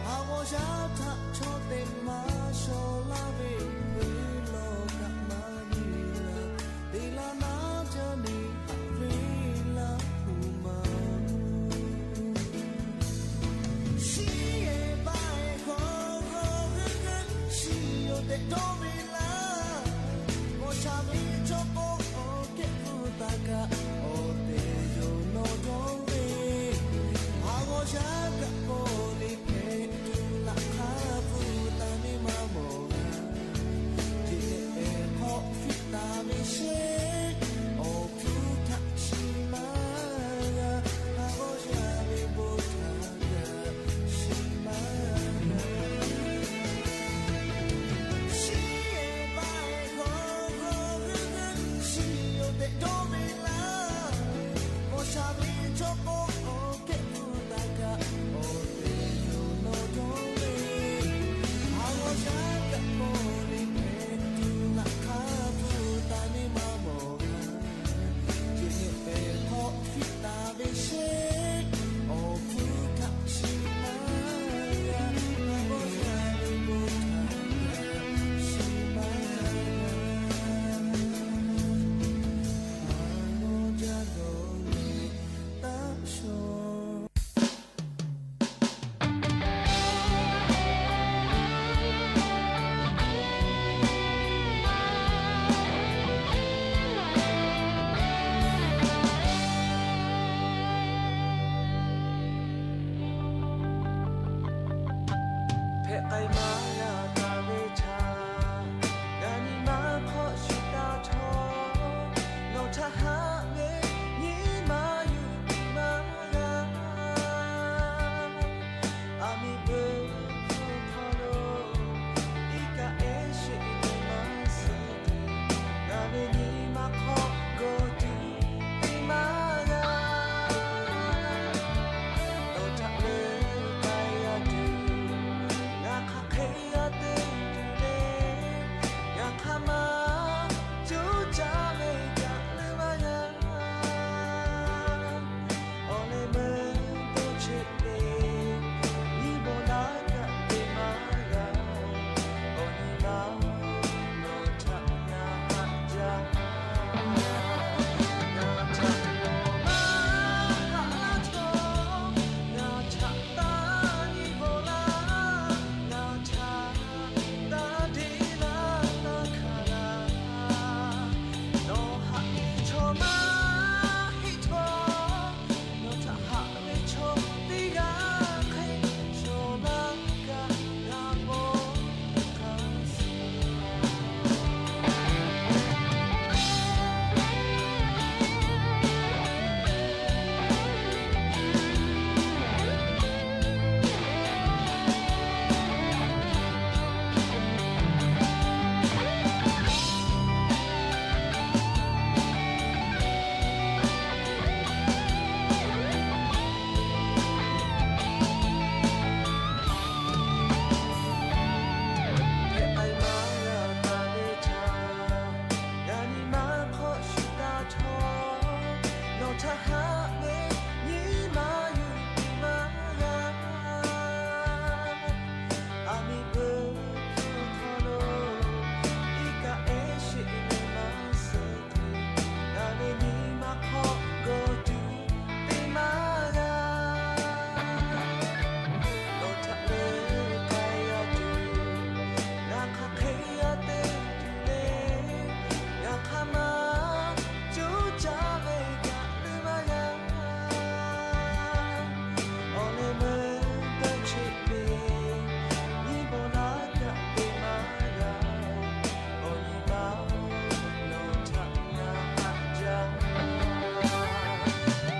Haˍ g'awˇ yaˇ htaꞈ chaw teꞈ maˇ shaw laˇ ve hpeuꞈ lawˬ kaꞈ maˇ nyi la. Te la naˉ jaˇ le haꞈ ve Laˇ hu ma-oˬ, shiˉ-ehˍ baˆ-ehˍ g'awˇ g'awˇ g'euˆ g'euˆ shiˍ yoˬ tehꞈ dawˇ ve laˇ. G'awˬ sha ve chaw k'o awˬ kehˉ pfuhˇ taˍ kaꞈ, awˬ te K'ai maˇ g'a taˍ ve htaꞈ, ngaˬ nyi ma hk'awꞈ shuˍ taˍ htawˇ, nawˬ htaꞈ haꞈ ve nyi ma yuˬ piˇ maˇ g'a. Aˬ miˍ beuꞈ hpu hk'aw lo iˉ kaˆ ehˉ sheˆ ve maˇ suh tuˬ, ngaˬ ve nyi ma hk'awꞈ gawˬ tuˬ piˇ maˇ g'a. Nawˬ htaꞈ leuˉ k'ai g'a tuˬ, ngaˬ hk'aˬ hk'e g'a te tuˬ le. Ngaˬ hk'aˬ ma cuˇ caˇ ve kaꞈ leuˉ maˇ g'a. Awˬ leh meuˇ dawˇ cheˆ ve, nyiˇ bawˬ laˇ kaꞈ te maˇ g'a. Awˬ nyi ma-oˬ, nawˬ htaꞈ ngaˬ haꞈ jaˇ. Ngaˬ htaꞈ nawˬ maˇ haꞈ laˇ htawˇ, ngaˬ htaꞈ taˇ nyi bawˬ laˇ. Ngaˬ htaꞈ taˇ deˇ laˇ taˇ hkanˍ laˇ. Nawˬ haꞈ ve chaw maˇ heˆ htawˇ, nawˬ htaꞈ haꞈ ve chaw teˇ g'aˇ hk'e shawˍ laˇ kaꞈ g'a mawˬ hk'a shuˍ. Hk'e k'ai maˇ g'a taˍ ve htaꞈ, ngaˬ nyi ma hk'awꞈ shuˍ taˍ htawˇ, nawˬ htaꞈ haꞈ ve nyi ma yuˬ piˇ maˇ g'a. Aˬ miˍ beuꞈ hpu hk'aw lo iˉ kaˆ ehˉ sheˆ ve maˇ suh tuˬ, ngaˬ ve nyi ma hk'awꞈ gawˬ tuˬ piˇ maˇ g'a. Nawˬ htaꞈ leuˉ k'ai g'a tuˬ, ngaˬ hk'aˬ hk'e g'a te tuˬ le. Ngaˬ hk'aˬ ma cuˇ caˇ ve kaꞈ leuˉ maˇ g'a. Awˬ leh meuˇ dawˇ cheˆ ve, nyiˇ bawˬ laˇ kaꞈ te maˇ g'a. Awˬ nyi ma-oˬ, nawˬ htaꞈ ngaˬ haꞈ jaˇ.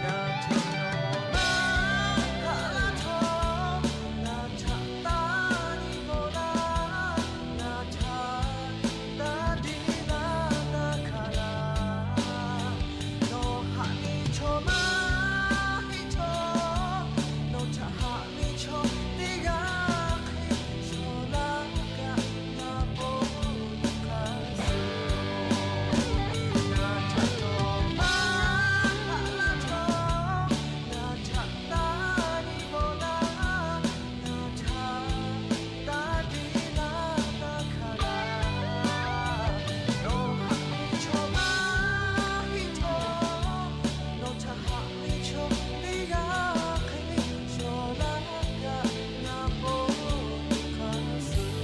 Ngaˬ htaꞈ nawˬ maˇ haꞈ laˇ htawˇ, ngaˬ htaꞈ taˇ nyi bawˬ laˇ. Ngaˬ htaꞈ taˇ deˇ laˇ taˇ hkanˍ laˇ. Nawˬ haꞈ ve chaw maˇ heˆ htawˇ, nawˬ htaꞈ haꞈ ve chaw teˇ g'aˇ hk'e shawˍ laˇ kaꞈ g'a mawˬ hk'a shuˍ. Ngaˬ htaꞈ nawˬ maˇ haꞈ laˇ htawˇ, ngaˬ htaꞈ taˇ nyi bawˬ laˇ. Ngaˬ htaꞈ taˇ deˇ laˇ taˇ hkanˍ laˇ. Nawˬ haꞈ ve chaw maˇ heˆ htawˇ, nawˬ htaꞈ haꞈ ve chaw teˇ g'aˇ hk'e shawˍ laˇ kaꞈ g'a mawˬ hk'a shuˍ.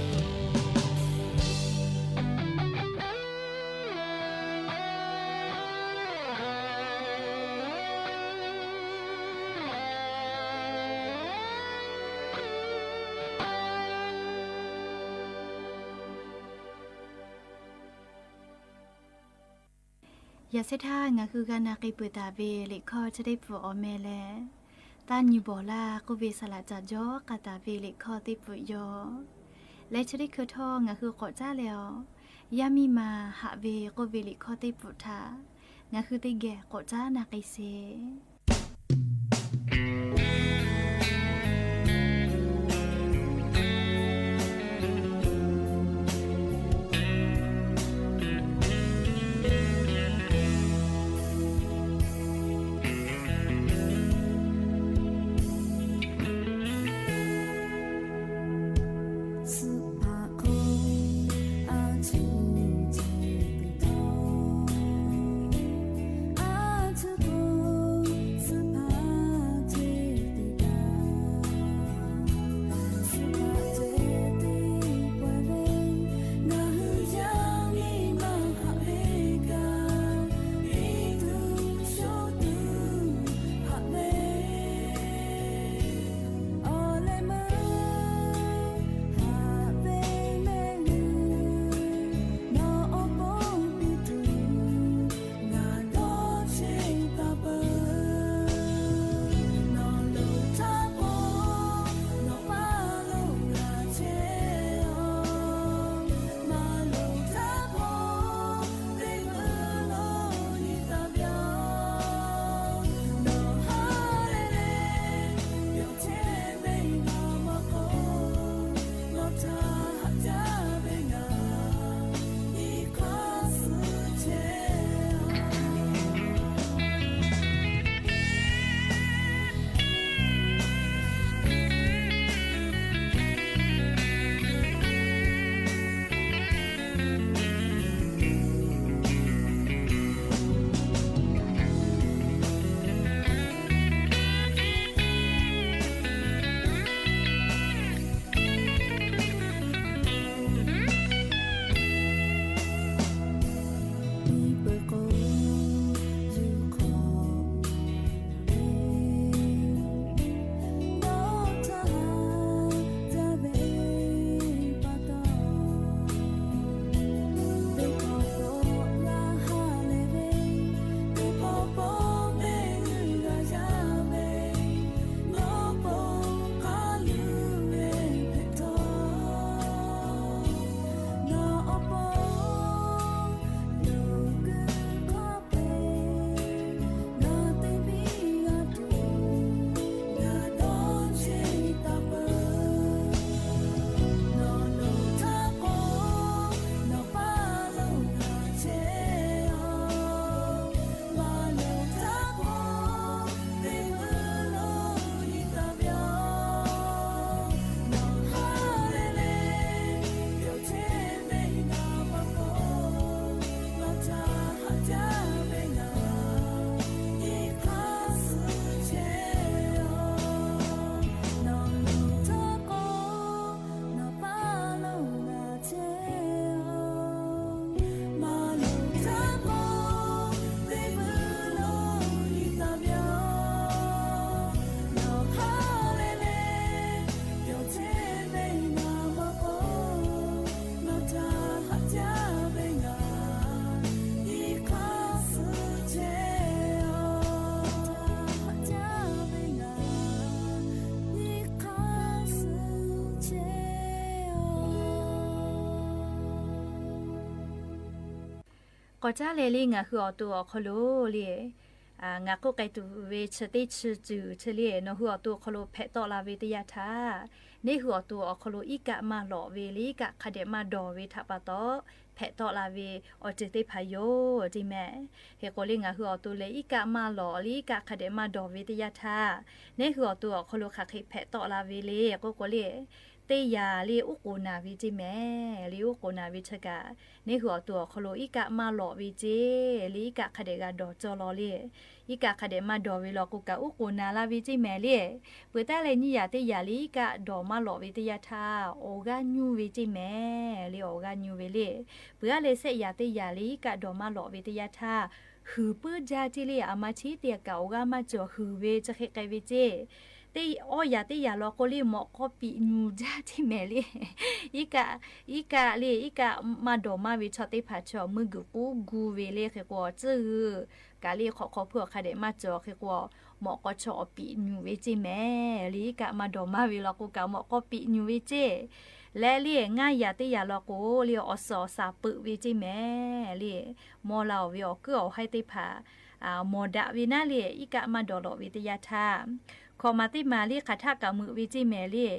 Yaꞈ shehˉ htaˇ ngaˬ hui g'a na k'ai peuˬ taˍ ve liꞈ hkawˇ chi teˇ pfuhˍ awˬ meh lehˬ, Taˇ nyi bawˬ laˇ k'oˆ ve saˍ laꞈ caꞈ jawˇ k'ai taˍ ve liꞈ hkawˇ teˇ pfuhˍ yoˬ. Leh chi teˇ hkui htawˇ ngaˬ hui k'awꞈ caˉ leh awˬ, Yaˇ miˇ ma haꞈ ve k'oˆ ve liꞈ hkawˇ teˇ pfuhˍ htaꞈ ngaˬ hui teˇ geh k'awꞈ caˉ na k'ai sheˍ. Suhˍ hpaˍ k'o, a tuˬ ceh tuˬ htawˇ, a tuˬ k'o, Awˬ caˉ lehˬ le, ngaˬ hui awˬ to awˬ hk'aw lo le, ngaˬ k'oˆ k'ai tuˬ ve chi teˇ chi ceuˬ chi le, nawˬ hui awˬ to awˬ hk'aw lo hpehꞈ tawˆ la ve teˇ yanˇ htaˇ, neˇ hui awˬ to awˬ hk'aw lo iˉ kaˆ maˇ lawꞈ ve le, iˉ kaˆ hk'a dehꞈ maˇ dawˬ ve htaꞈ pa taw, hpehꞈ tawˆ la ve awˬ ceuˬ teˇ hpaˍ yoˬ ceˇ mehˍ. Hk'e k'o le, ngaˬ hui awˬ to lehˬ iˉ kaˆ maˇ lawꞈ le, iˉ kaˆ hk'a dehꞈ maˇ dawˬ ve teˇ yanˇ htaˇ, neˇ hui awˬ to awˬ hk'aw lo hk'aˬ hk'e hpehꞈ tawˆ la ve le k'oˆ k'o le, teˇ yanˇ le uˉ k'oˍ naˍ ve ceˇ mehˍ. Le uˉ k'oˍ naˍ ve chi kaꞈ, neˇ hui awˬ to awˬ hk'aw lo iˉ kaˆ maˇ lawꞈ ve ceˇ le, iˉ kaˆ hk'a dehꞈ g'a dawˬ cawˇ law le. Iˉ kaˆ hk'a dehꞈ maˇ dawˬ ve law k'o kaꞈ uˉ k'oˍ naˍ la ve ceˇ mehˍ le. Peuˬ taˉ leh nyiˇ yanˇ teˇ yanˇ le iˉ kaˆ dawˬ maˇ lawꞈ ve teˇ yanˇ htaˇ, awˬ g'aˇ nyuˇ ve ceˇ mehˍ le, awˬ g'aˇ nyuˇ ve le. Peuˬ aˉ leh shehˆ yanˇ teˇ yanˇ le iˉ kaˆ dawˬ maˇ lawꞈ ve teˇ yanˇ htaˇ, huiˍ puiˉ jaˇ ceˇ le, aˬ ma chi teˇ yanˇ kaꞈ awˬ g'aˇ maˇ cawˬ huiˍ ve chi hk'e k'ai ve ceˇ. Teˇ awˇ yanˇ teˇ yanˇ law k'o le mawꞈ k'aw piꞈ nyuˬ jaˇ ceˇ mehˍ le. Iˉ kaˆ, iˉ kaˆ le iˉ kaˆ maˇ dawˬ maˇ ve chaw teˇ hpaˍ chaw meuˇ guiˬ k'uˉ gu ve le hk'e k'o, tcuhˇ g'uiˬ kaꞈ le hk'awꞈ hk'aw hpuˇ awˬ hk'a dehꞈ maˇ cawˬ hk'e k'o, mawꞈ k'aw chaw awˬ piꞈ nyuˬ ve ceˇ mehˍ le. Iˉ kaˆ maˇ dawˬ maˇ ve law k'o kaꞈ mawꞈ k'aw piꞈ nyuˬ ve ceˇ. Leh le ngaˇ yanˇ teˇ yanˇ law k'o le awˬ suhˍ awˬ shaˍ peuꞈ ve ceˇ mehˍ le. Mawˇ la oˬ ve awˬ kuiˉ awˬ haiˇ teˇ hpaˍ mawˬ daꞈ ve naˉ le, iˉ kaˆ maˇ dawˬ lawꞈ ve teˇ yanˇ htaˇ, hkawꞈ maˬ teˇ maˬ le hk'aˬ htaˆ kaꞈ meuꞈ ve ceˇ mehˍ le.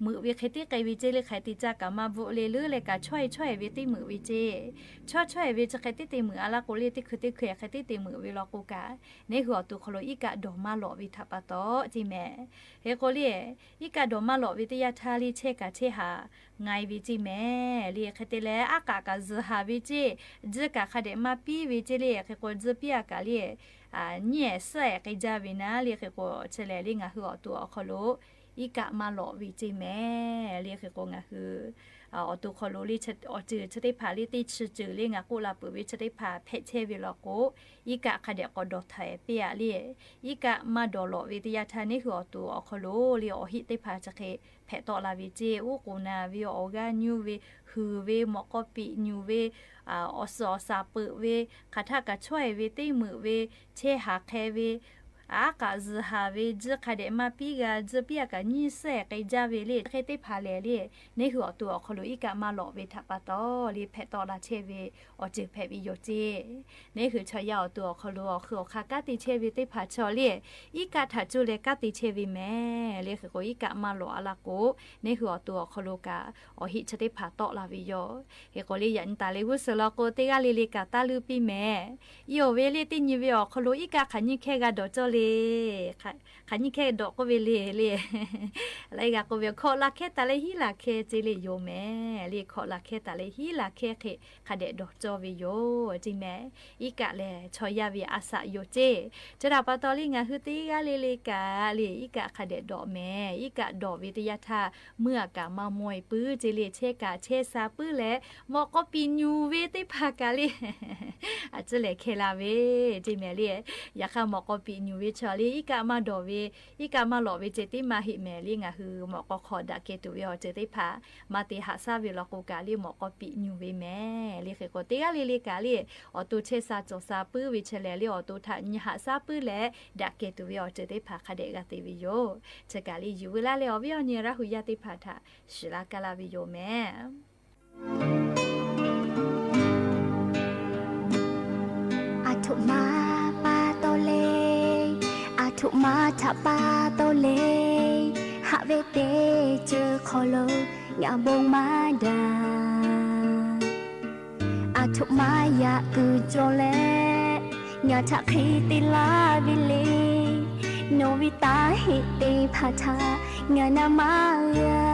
Meuꞈ ve hk'e teˇ k'ai ve ceˇ le, hk'aˬ hk'e te caˇ kaꞈ maˇ bvuhꞈ le, leuˉ leh kaꞈ chawˇ e chawˇ e ve teˇ meuꞈ ve ceˇ. Chawˇ chawˇ e ve chi hk'e teˇ te meuꞈ a laˇ k'o le, teˇ hkui teˇ hkui hk'e teˇ te meuꞈ ve law k'o kaꞈ, neˇ hui awˬ to hk'aw lo iˉ kaˆ dawˬ maˇ lawꞈ ve htaꞈ pa taw ceˇ mehˍ. Hk'e k'o le, iˉ kaˆ dawˬ maˇ lawꞈ ve teˇ yanˇ htaˇ le chehˇ kaꞈ chehˇ haˍ nga e ve ceˇ mehˍ le. Hk'e te leh aˉ k'aꞈ kaꞈ zuhˬ haˍ ve ceˇ, tcuhˇ kaꞈ hk'a dehꞈ maˇ piˇ ve ceˇ le. Hk'e k'o tcuhˇ piˇ a kaꞈ le, nyiˇ ehˍ suhˉ ehˍ k'ai jaˇ ve naˉ le. Hk'e k'o chi lehˬ le ngaˬ hui awˬ to awˬ hk'aw lo iˉ kaˆ maˇ lawꞈ ve ceˇ mehˍ le. Hk'e k'o ngaˬ hui awˬ to hk'aw lo le awˬ ceuˬ chi teˇ hpaˍ le teˇ chi ceuˬ le ngaˬ k'oˆ la peuˬ ve chi teˇ hpaˍ hpehꞈ chehˇ ve law k'o, iˉ kaˆ hk'a dehꞈ k'awꞈ dawˬ htaiˍ piˇ a le. Iˉ kaˆ maˇ dawˬ lawꞈ ve teˇ yanˇ htaˇ neˇ hui awˬ to awˬ hk'aw lo le awˬ heˆ teˇ hpaˍ chi hk'e hpehꞈ tawˆ la ve ceˇ, uˉ k'oˍ naˍ ve, awˬ g'aˇ nyuˇ ve, huiˍ ve, mawꞈ k'aw piꞈ nyuˬ ve, awˬ suhˍ awˬ shaˍ peuꞈ ve, hk'aˬ htaˆ kaꞈ chawˇ e ve teˇ meuꞈ ve, chehˇ haˍ hk'e ve, aˉ k'aꞈ zuhˬ haˍ ve, tcuhˇ hk'a dehꞈ maˇ piˇ g'a, tcuhˇ piˇ a kaꞈ nyiˇ suhˉ ehˍ k'ai jaˇ ve le. Hk'e teˇ hpaˍ lehˬ le, neˇ hui awˬ to awˬ hk'aw lo iˉ kaˆ maˇ lawꞈ ve htaꞈ pa taw le hpehꞈ tawˆ la chehˇ ve awˬ ceuˬ hpehꞈ ve yoˬ ceˇ. Neˇ hui chaw yaˇ awˬ to awˬ hk'aw lo awˬ hui awˬ hk'aˇ kanˉ te chehˇ ve teˇ hpaˍ chaw le, iˉ kaˆ htaꞈ cuˇ leh kanˉ te chehˇ ve mehˍ le. Hk'e k'o iˉ kaˆ maˇ lawꞈ a laˇ k'o, neˇ hui awˬ to awˬ hk'aw lo kaꞈ awˬ heˆ chi teˇ hpaˍ tawˆ la ve yoˬ. Hk'e k'o le yaꞈ nyi taˍ leh g'uˇ suhˍ law k'o teˇ g'aˇ le le kaꞈ taˇ leuˇ piˇ mehˍ. Iˉ oˬ ve le teˇ nyi ve awˬ hk'aw lo iˉ kaˆ hk'aˬ nyiˇ hkehˇ g'a dawˬ cawˇ le. Hk'aˬ nyiˇ hkehˇ dawˬ k'oˆ ve le le, laiˉ g'a k'oˆ ve hkawꞈ laˬ hkehˇ taˍ leh hiˉ laˬ hkehˇ ceˇ le yoˬ mehˍ le. Hkawꞈ laˬ hkehˇ taˍ leh hiˉ laˬ hkehˇ hk'e hk'a dehꞈ dawˬ cawˇ ve yoˬ ceˇ mehˍ. Iˉ kaˆ lehˬ chaw yaˇ ve a shaꞈ yoˬ ceˇ. Chi htaꞈ pa taw le ngaˬ hui teˇ g'aˇ le le kaꞈ le iˉ kaˆ hk'a dehꞈ dawˬ mehˍ. Iˉ kaˆ dawˬ ve teˇ yanˇ htaˇ meuˇ a kaꞈ maˇ mawˇ e puiˉ ceˇ le, chehˇ kaꞈ chehˇ sha puiˉ leh mawꞈ k'aw piꞈ nyuˬ ve teˇ hpaˍ kaꞈ le a ciˉ lehˬ hkeh la ve ceˇ mehˍ le. Yaꞈ hk'aˇ mawꞈ k'aw piꞈ nyuˬ ve chaw le iˉ kaˆ maˇ dawˬ ve, iˉ kaˆ maˇ lawꞈ ve ceh tiˉ maˇ heˆ mehˍ le. Ngaˬ hui mawꞈ k'aw hk'aw daꞈ keh tuˬ ve awˬ ceuˬ teˇ hpaˍ maˇ te haꞈ shaˉ ve law k'o kaꞈ le mawꞈ k'aw piꞈ nyuˬ ve mehˍ le. Hk'e k'o teˇ g'aˇ le le kaꞈ le awˬ to chehˇ sha cawˬ sha puiˉ ve chi lehˬ le awˬ to htaꞈ nyi haꞈ shaˉ puiˉ leh daꞈ keh tuˬ ve awˬ ceuˬ teˇ hpaˍ hk'a dehꞈ g'a te ve yoˬ. Chi kaꞈ le yuˬ veu laˇ leh awˬ viˉ awˬ nyi Laˇ hu yaˇ teˇ hpaˍ htaꞈ shiˍ laˇ kaˇ laˇ ve yoˬ mehˍ. A htoꞈ ma pa taw le, a htoꞈ ma htaꞈ pa taw le, haꞈ ve teˇ ceuˬ hk'aw lo ngaˬ bon maˇ daꞈ. A htoꞈ ma yaꞈ kuiˬ cawˬ leh, ngaˬ htaꞈ hk'e te laˇ ve le. Nawˬ ve taˇ heˆ teˇ hpaˍ htaꞈ ngaˬ na maˇ g'a.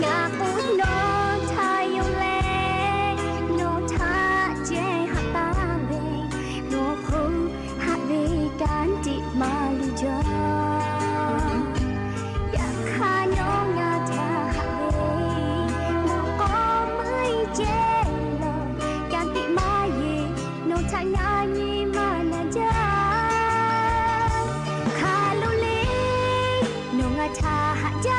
Ngaˬ k'o nawˬ htaꞈ yonˍ leh, nawˬ htaꞈ ceh haꞈ taˍ ve, nawˬ hk'oˆ haꞈ ve kanˉ tiꞈ maˇ luˬ jaˇ. Yaꞈ hk'aˇ nawˬ ngaˬ htaꞈ haꞈ ve, mawꞈ k'aw meuˇ ceh lawˬ, kanˉ tiꞈ maˇ yeˬ, nawˬ htaꞈ ngaˬ nyi maˇ na jaˇ. Hk'a lo le, nawˬ ngaˬ htaꞈ haꞈ jaˇ.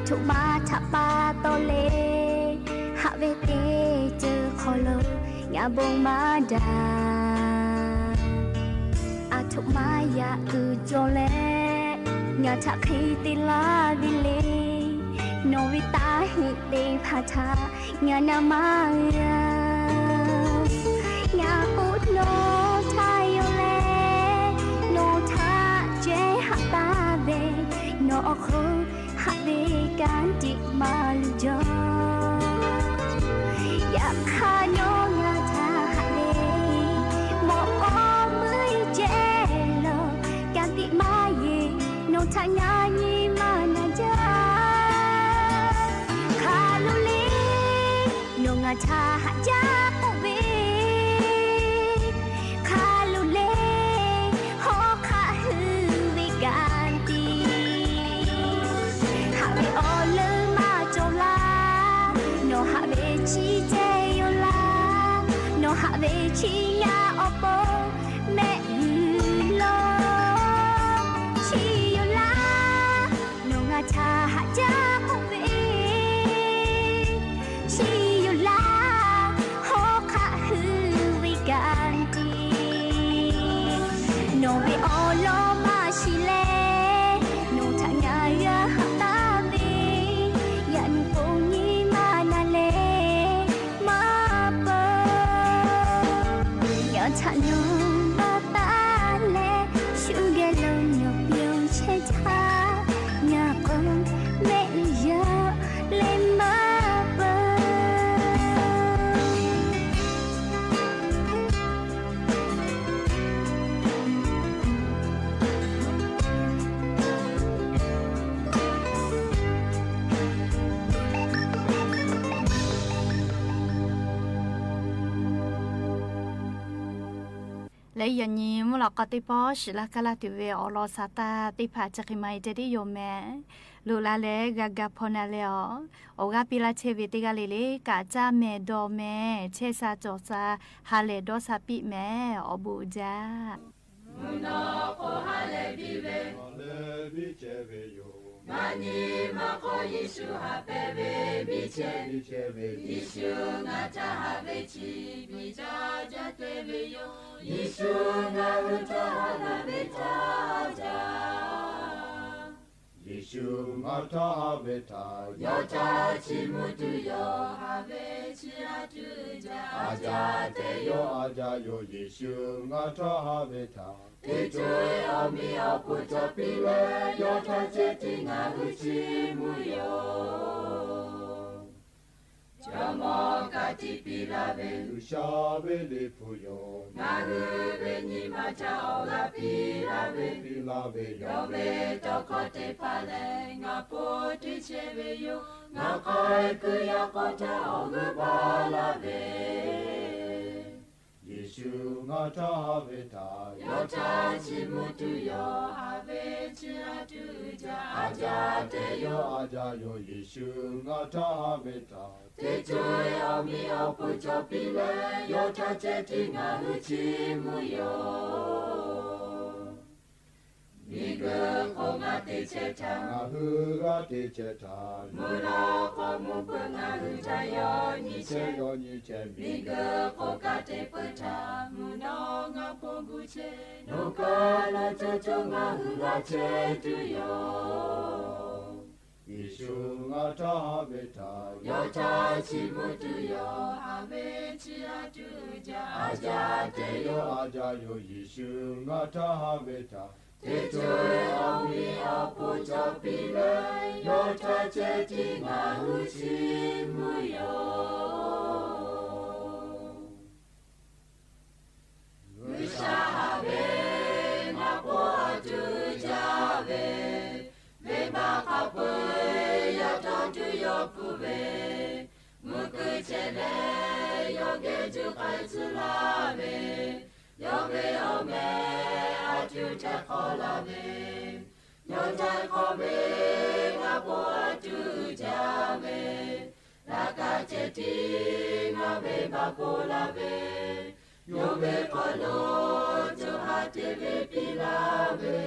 Htoꞈ ma htaꞈ pa taw le, haꞈ ve teˇ ceuˬ hk'aw lo ngaˬ bon maˇ daꞈ. Aˬ htoꞈ ma yaꞈ uiˍ jaw leh, ngaˬ htaꞈ hk'e te laˇ ve le. Nawˬ ve taˇ heˆ teˇ hpaˍ htaꞈ ngaˬ na maˇ g'a. Ngaˬ k'o nawˬ htaꞈ yonˍ leh, nawˬ htaꞈ ceh haꞈ taˍ ve, nawˬ awˬ hk'oˆ haꞈ ve kanˉ tiꞈ maˇ luˬ jaw. Yaꞈ hk'aˇ nawˬ ngaˬ htaꞈ haꞈ ve, mawꞈ k'aw meuˇ ceh lo, kanˉ tiꞈ maˇ yeˬ, nawˬ htaꞈ ngaˬ nyi maˇ na jaˇ. Hk'a lo le, nawˬ ngaˬ htaꞈ haꞈ jaˇ k'oˆ ve, hk'a lo le, hawˉ hk'aˆ hui ve kanˉ tiꞈ, haꞈ ve awˬ leuˉ maˇ cawˬ laˇ. Nawˬ haꞈ ve chi ceh yoˬ laˇ. Nawˬ haꞈ ve chi ngaˬ awˬ pon mehˆ g'uiˬ lo chi yoˬ laˇ. Nawˬ ngaˬ htaꞈ haꞈ jaˇ k'oˆ ve, chi yoˬ laˇ, hawˉ hk'aˆ hui ve kanˉ tiꞈ. Nawˬ ve awˬ lawn maˇ shiˍ leh, nawˬ htaꞈ ngaˬ g'a haꞈ taˍ ve, yaꞈ nyi k'o nyi maˇ na leh maˇ peuˬ. Ngaˬ htaꞈ nawˬ maˇ taˍ leh, shu geh lo nawˬ pon chehˇ htaˇ, ngaˬ k'o mehˆ g'uiˬ yaˇ leh maˇ peuˬ. Leh yaꞈ nyi mvuhˇ lawꞈ k'aw teˇ pawˆ shiˍ laˇ kaˇ laˇ tuˬ ve awˬ lawn saˍ taˇ teˇ hpaˍ chi hk'e ma e te tiˉ yoˬ mehˍ. Loꞈ la leh g'a ga hpaw na leh awˬ, awˬ g'aˇ piˇ laˇ chehˇ ve teˇ g'aˇ le le kaꞈ caˇ mehˍ dawˬ mehˍ chehˇ sha cawˬ sha ha lehˬ dawˇ sha piˇ mehˍ. Awˬ bon uiˍ jaˇ. Mvuhˇ naw k'o ha lehˬ biˇ ve, ha lehˬ biˇ chehˇ ve yoˬ. Maˇ nyi ma k'o Yeˍsuˆ haꞈ pehˍ ve biˇ chehˇ, biˇ chehˇ ve Yeˍsuˆ ngaˬ htaꞈ haꞈ ve chi biˇ jaˇ jaˇ te ve yoˬ. Yeˍsuˆ ngaˬ hui htaꞈ haꞈ la ve htaꞈ jaˇ. Yeˍsuˆ ngaˬ htaꞈ haꞈ ve htaꞈ yawˇ htaꞈ chiˇ mvuh tuˬ yoˬ. Haꞈ ve chi a tuˬ jaˇ, a jaˇ te yoˬ, a jaˇ yoˬ. Yeˍsuˆ ngaˬ htaꞈ haꞈ ve htaꞈ teˇ co e awˬ miˬ awˬ hpon cawˬ piˇ leh, yawˇ htaꞈ ceh tiˉ ngaˬ hui chiˇ mvuh yoˬ. Jawˇmawˇ ka tiꞈ piˇ laˇ ve G'uiˬsha ve Liꞈ hpu yoˬ. Ngaˬ hui ve nyi ma htaꞈ awˬ g'aˇ piˇ laˇ ve, piˇ laˇ ve yawˇ ve tawˇ hkawˇ teˇ hpaˍ lehˬ, ngaˬ hpawˇ teˇ chehˇ ve yoˬ. Ngaˬ k'ai kuiˬ yaˇ hk'aw htaˇ awˬ g'euˆ baˬ laˇ ve Yeˍsuˆ ngaˬ htaꞈ haꞈ ve htaꞈ yawˇ htaꞈ chiˇ mvuh tuˬ yoˬ. Haꞈ ve chi a tuˬ jaˇ, a jaˇ te yoˬ, a jaˇ yoˬ. Yeˍsuˆ ngaˬ htaꞈ haꞈ ve htaꞈ teˇ co e awˬ miˬ awˬ hpon cawˬ piˇ leh, yawˇ htaꞈ ceh tiˉ ngaˬ hui chiˇ mvuh yoˬ. Miˬguiˬ hk'oˆ ngaˬ te chehˇ htaˇ, ngaˬ hui g'aˇ te chehˇ htaˇ, mvuhˇ naw k'o mvuhˇ hpeuꞈ ngaˬ hui htaꞈ yawˇ nyi chehˇ, yawˇ nyi chehˇ. Miˬguiˬ hk'oˆ ka te peuˬ htaˇ, mvuhˇ naw ngaˬ hpawˇ gu chehˇ. Nawˬ kaꞈ nawˬ ceuˬ cawˬ ngaˬ hui g'a chehˇ tuˬ yoˬ. Yeˍsuˆ ngaˬ htaꞈ haꞈ ve htaꞈ yawˇ htaꞈ chiˇ mvuh tuˬ yoˬ. Haꞈ ve chi a tuˬ jaˇ, a jaˇ te yoˬ, a jaˇ yoˬ. Yeˍsuˆ ngaˬ htaꞈ haꞈ ve htaꞈ teˇ co e awˬ miˬ awˬ hpon cawˬ piˇ leh, yawˇ htaꞈ ceh tiˉ ngaˬ hui chiˇ mvuh yoˬ. G'uiˬsha haꞈ ve, ngaˬ hpawˇ a tuˬ jaˇ ve, venˇbaˆ hk'a peu-eˬ yaˇ tawˇ tuˬ yawˇ hpu ve, mvuhˇ kuiˬ chehˇ leh yawˇ geh juˇ k'ai tcuh laˇ ve, yawˇ ve awˬ meh a tuˬ htaiˍ hk'awꞈ laˇ ve, yawˇ htaiˍ hk'awꞈ ve ngaˬ hpawˇ a tuˬ jaˇ ve, laꞈ ka ceh tiˉ ngaˬ venˇbaˆ hpoˆ laˇ ve, yawˇ ve hk'aw lo co ha te ve piˇ laˇ ve,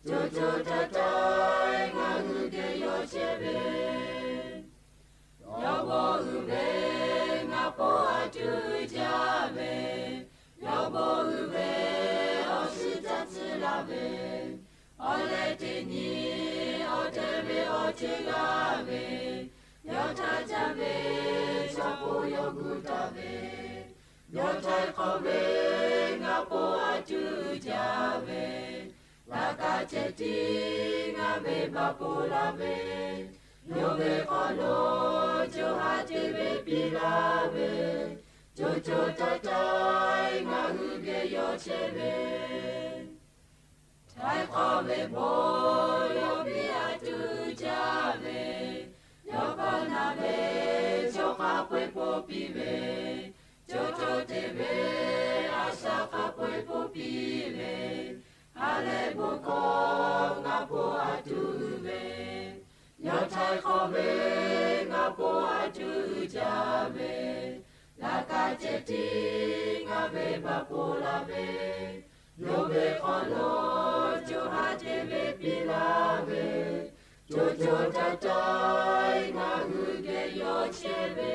co co taiˍ taiˍ ngaˬ hui geh yawˇ chehˇ ve, yawˇ bon uiˍ ve ngaˬ po a tuˬ jaˇ ve, yawˇ bon uiˍ ve awˬ shiˍ caˇ tcuh laˇ ve, awˬ leh teˇ nyi awˬ tehˬ ve awˬ ceuˬ g'a ve, yawˇ htaꞈ caˇ ve chaw k'o yawˇ gu taˍ ve, yawˇ htaiˍ hk'awꞈ ve ngaˬ po a tuˬ jaˇ ve, laꞈ ka ceh tiˉ ngaˬ ve baˬ poˬ laˇ ve, yawˇ ve hk'aw lo co ha te ve piˇ laˇ ve, co co taiˍ taiˍ ngaˬ hui geh yawˇ chehˇ ve, htaiˍ hk'awꞈ ve bon yawˇ piˇ a tuˬ jaˇ ve, yawˇ hkawˇ na ve chaw hk'a peu-eˬ ponˬ piˇ ve, co co te ve a shaꞈ hk'a peu-eˬ ponˬ piˇ ve, ha lehˬ bon hkawˇ ngaˬ po a tuˬ ve, yawˇ htaiˍ hk'awꞈ ve ngaˬ po a tuˬ jaˇ ve, laꞈ ka ceh tiˉ ngaˬ ve baˬ poˬ laˇ ve, yawˇ ve hk'aw lo co ha te ve piˇ laˇ ve, co co taiˍ taiˍ ngaˬ hui geh yawˇ chehˇ ve.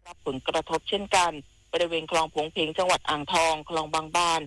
รับผลกระทบเช่นกัน บริเวณคลองโผงเพง จังหวัดอ่างทอง คลองบางบ้าน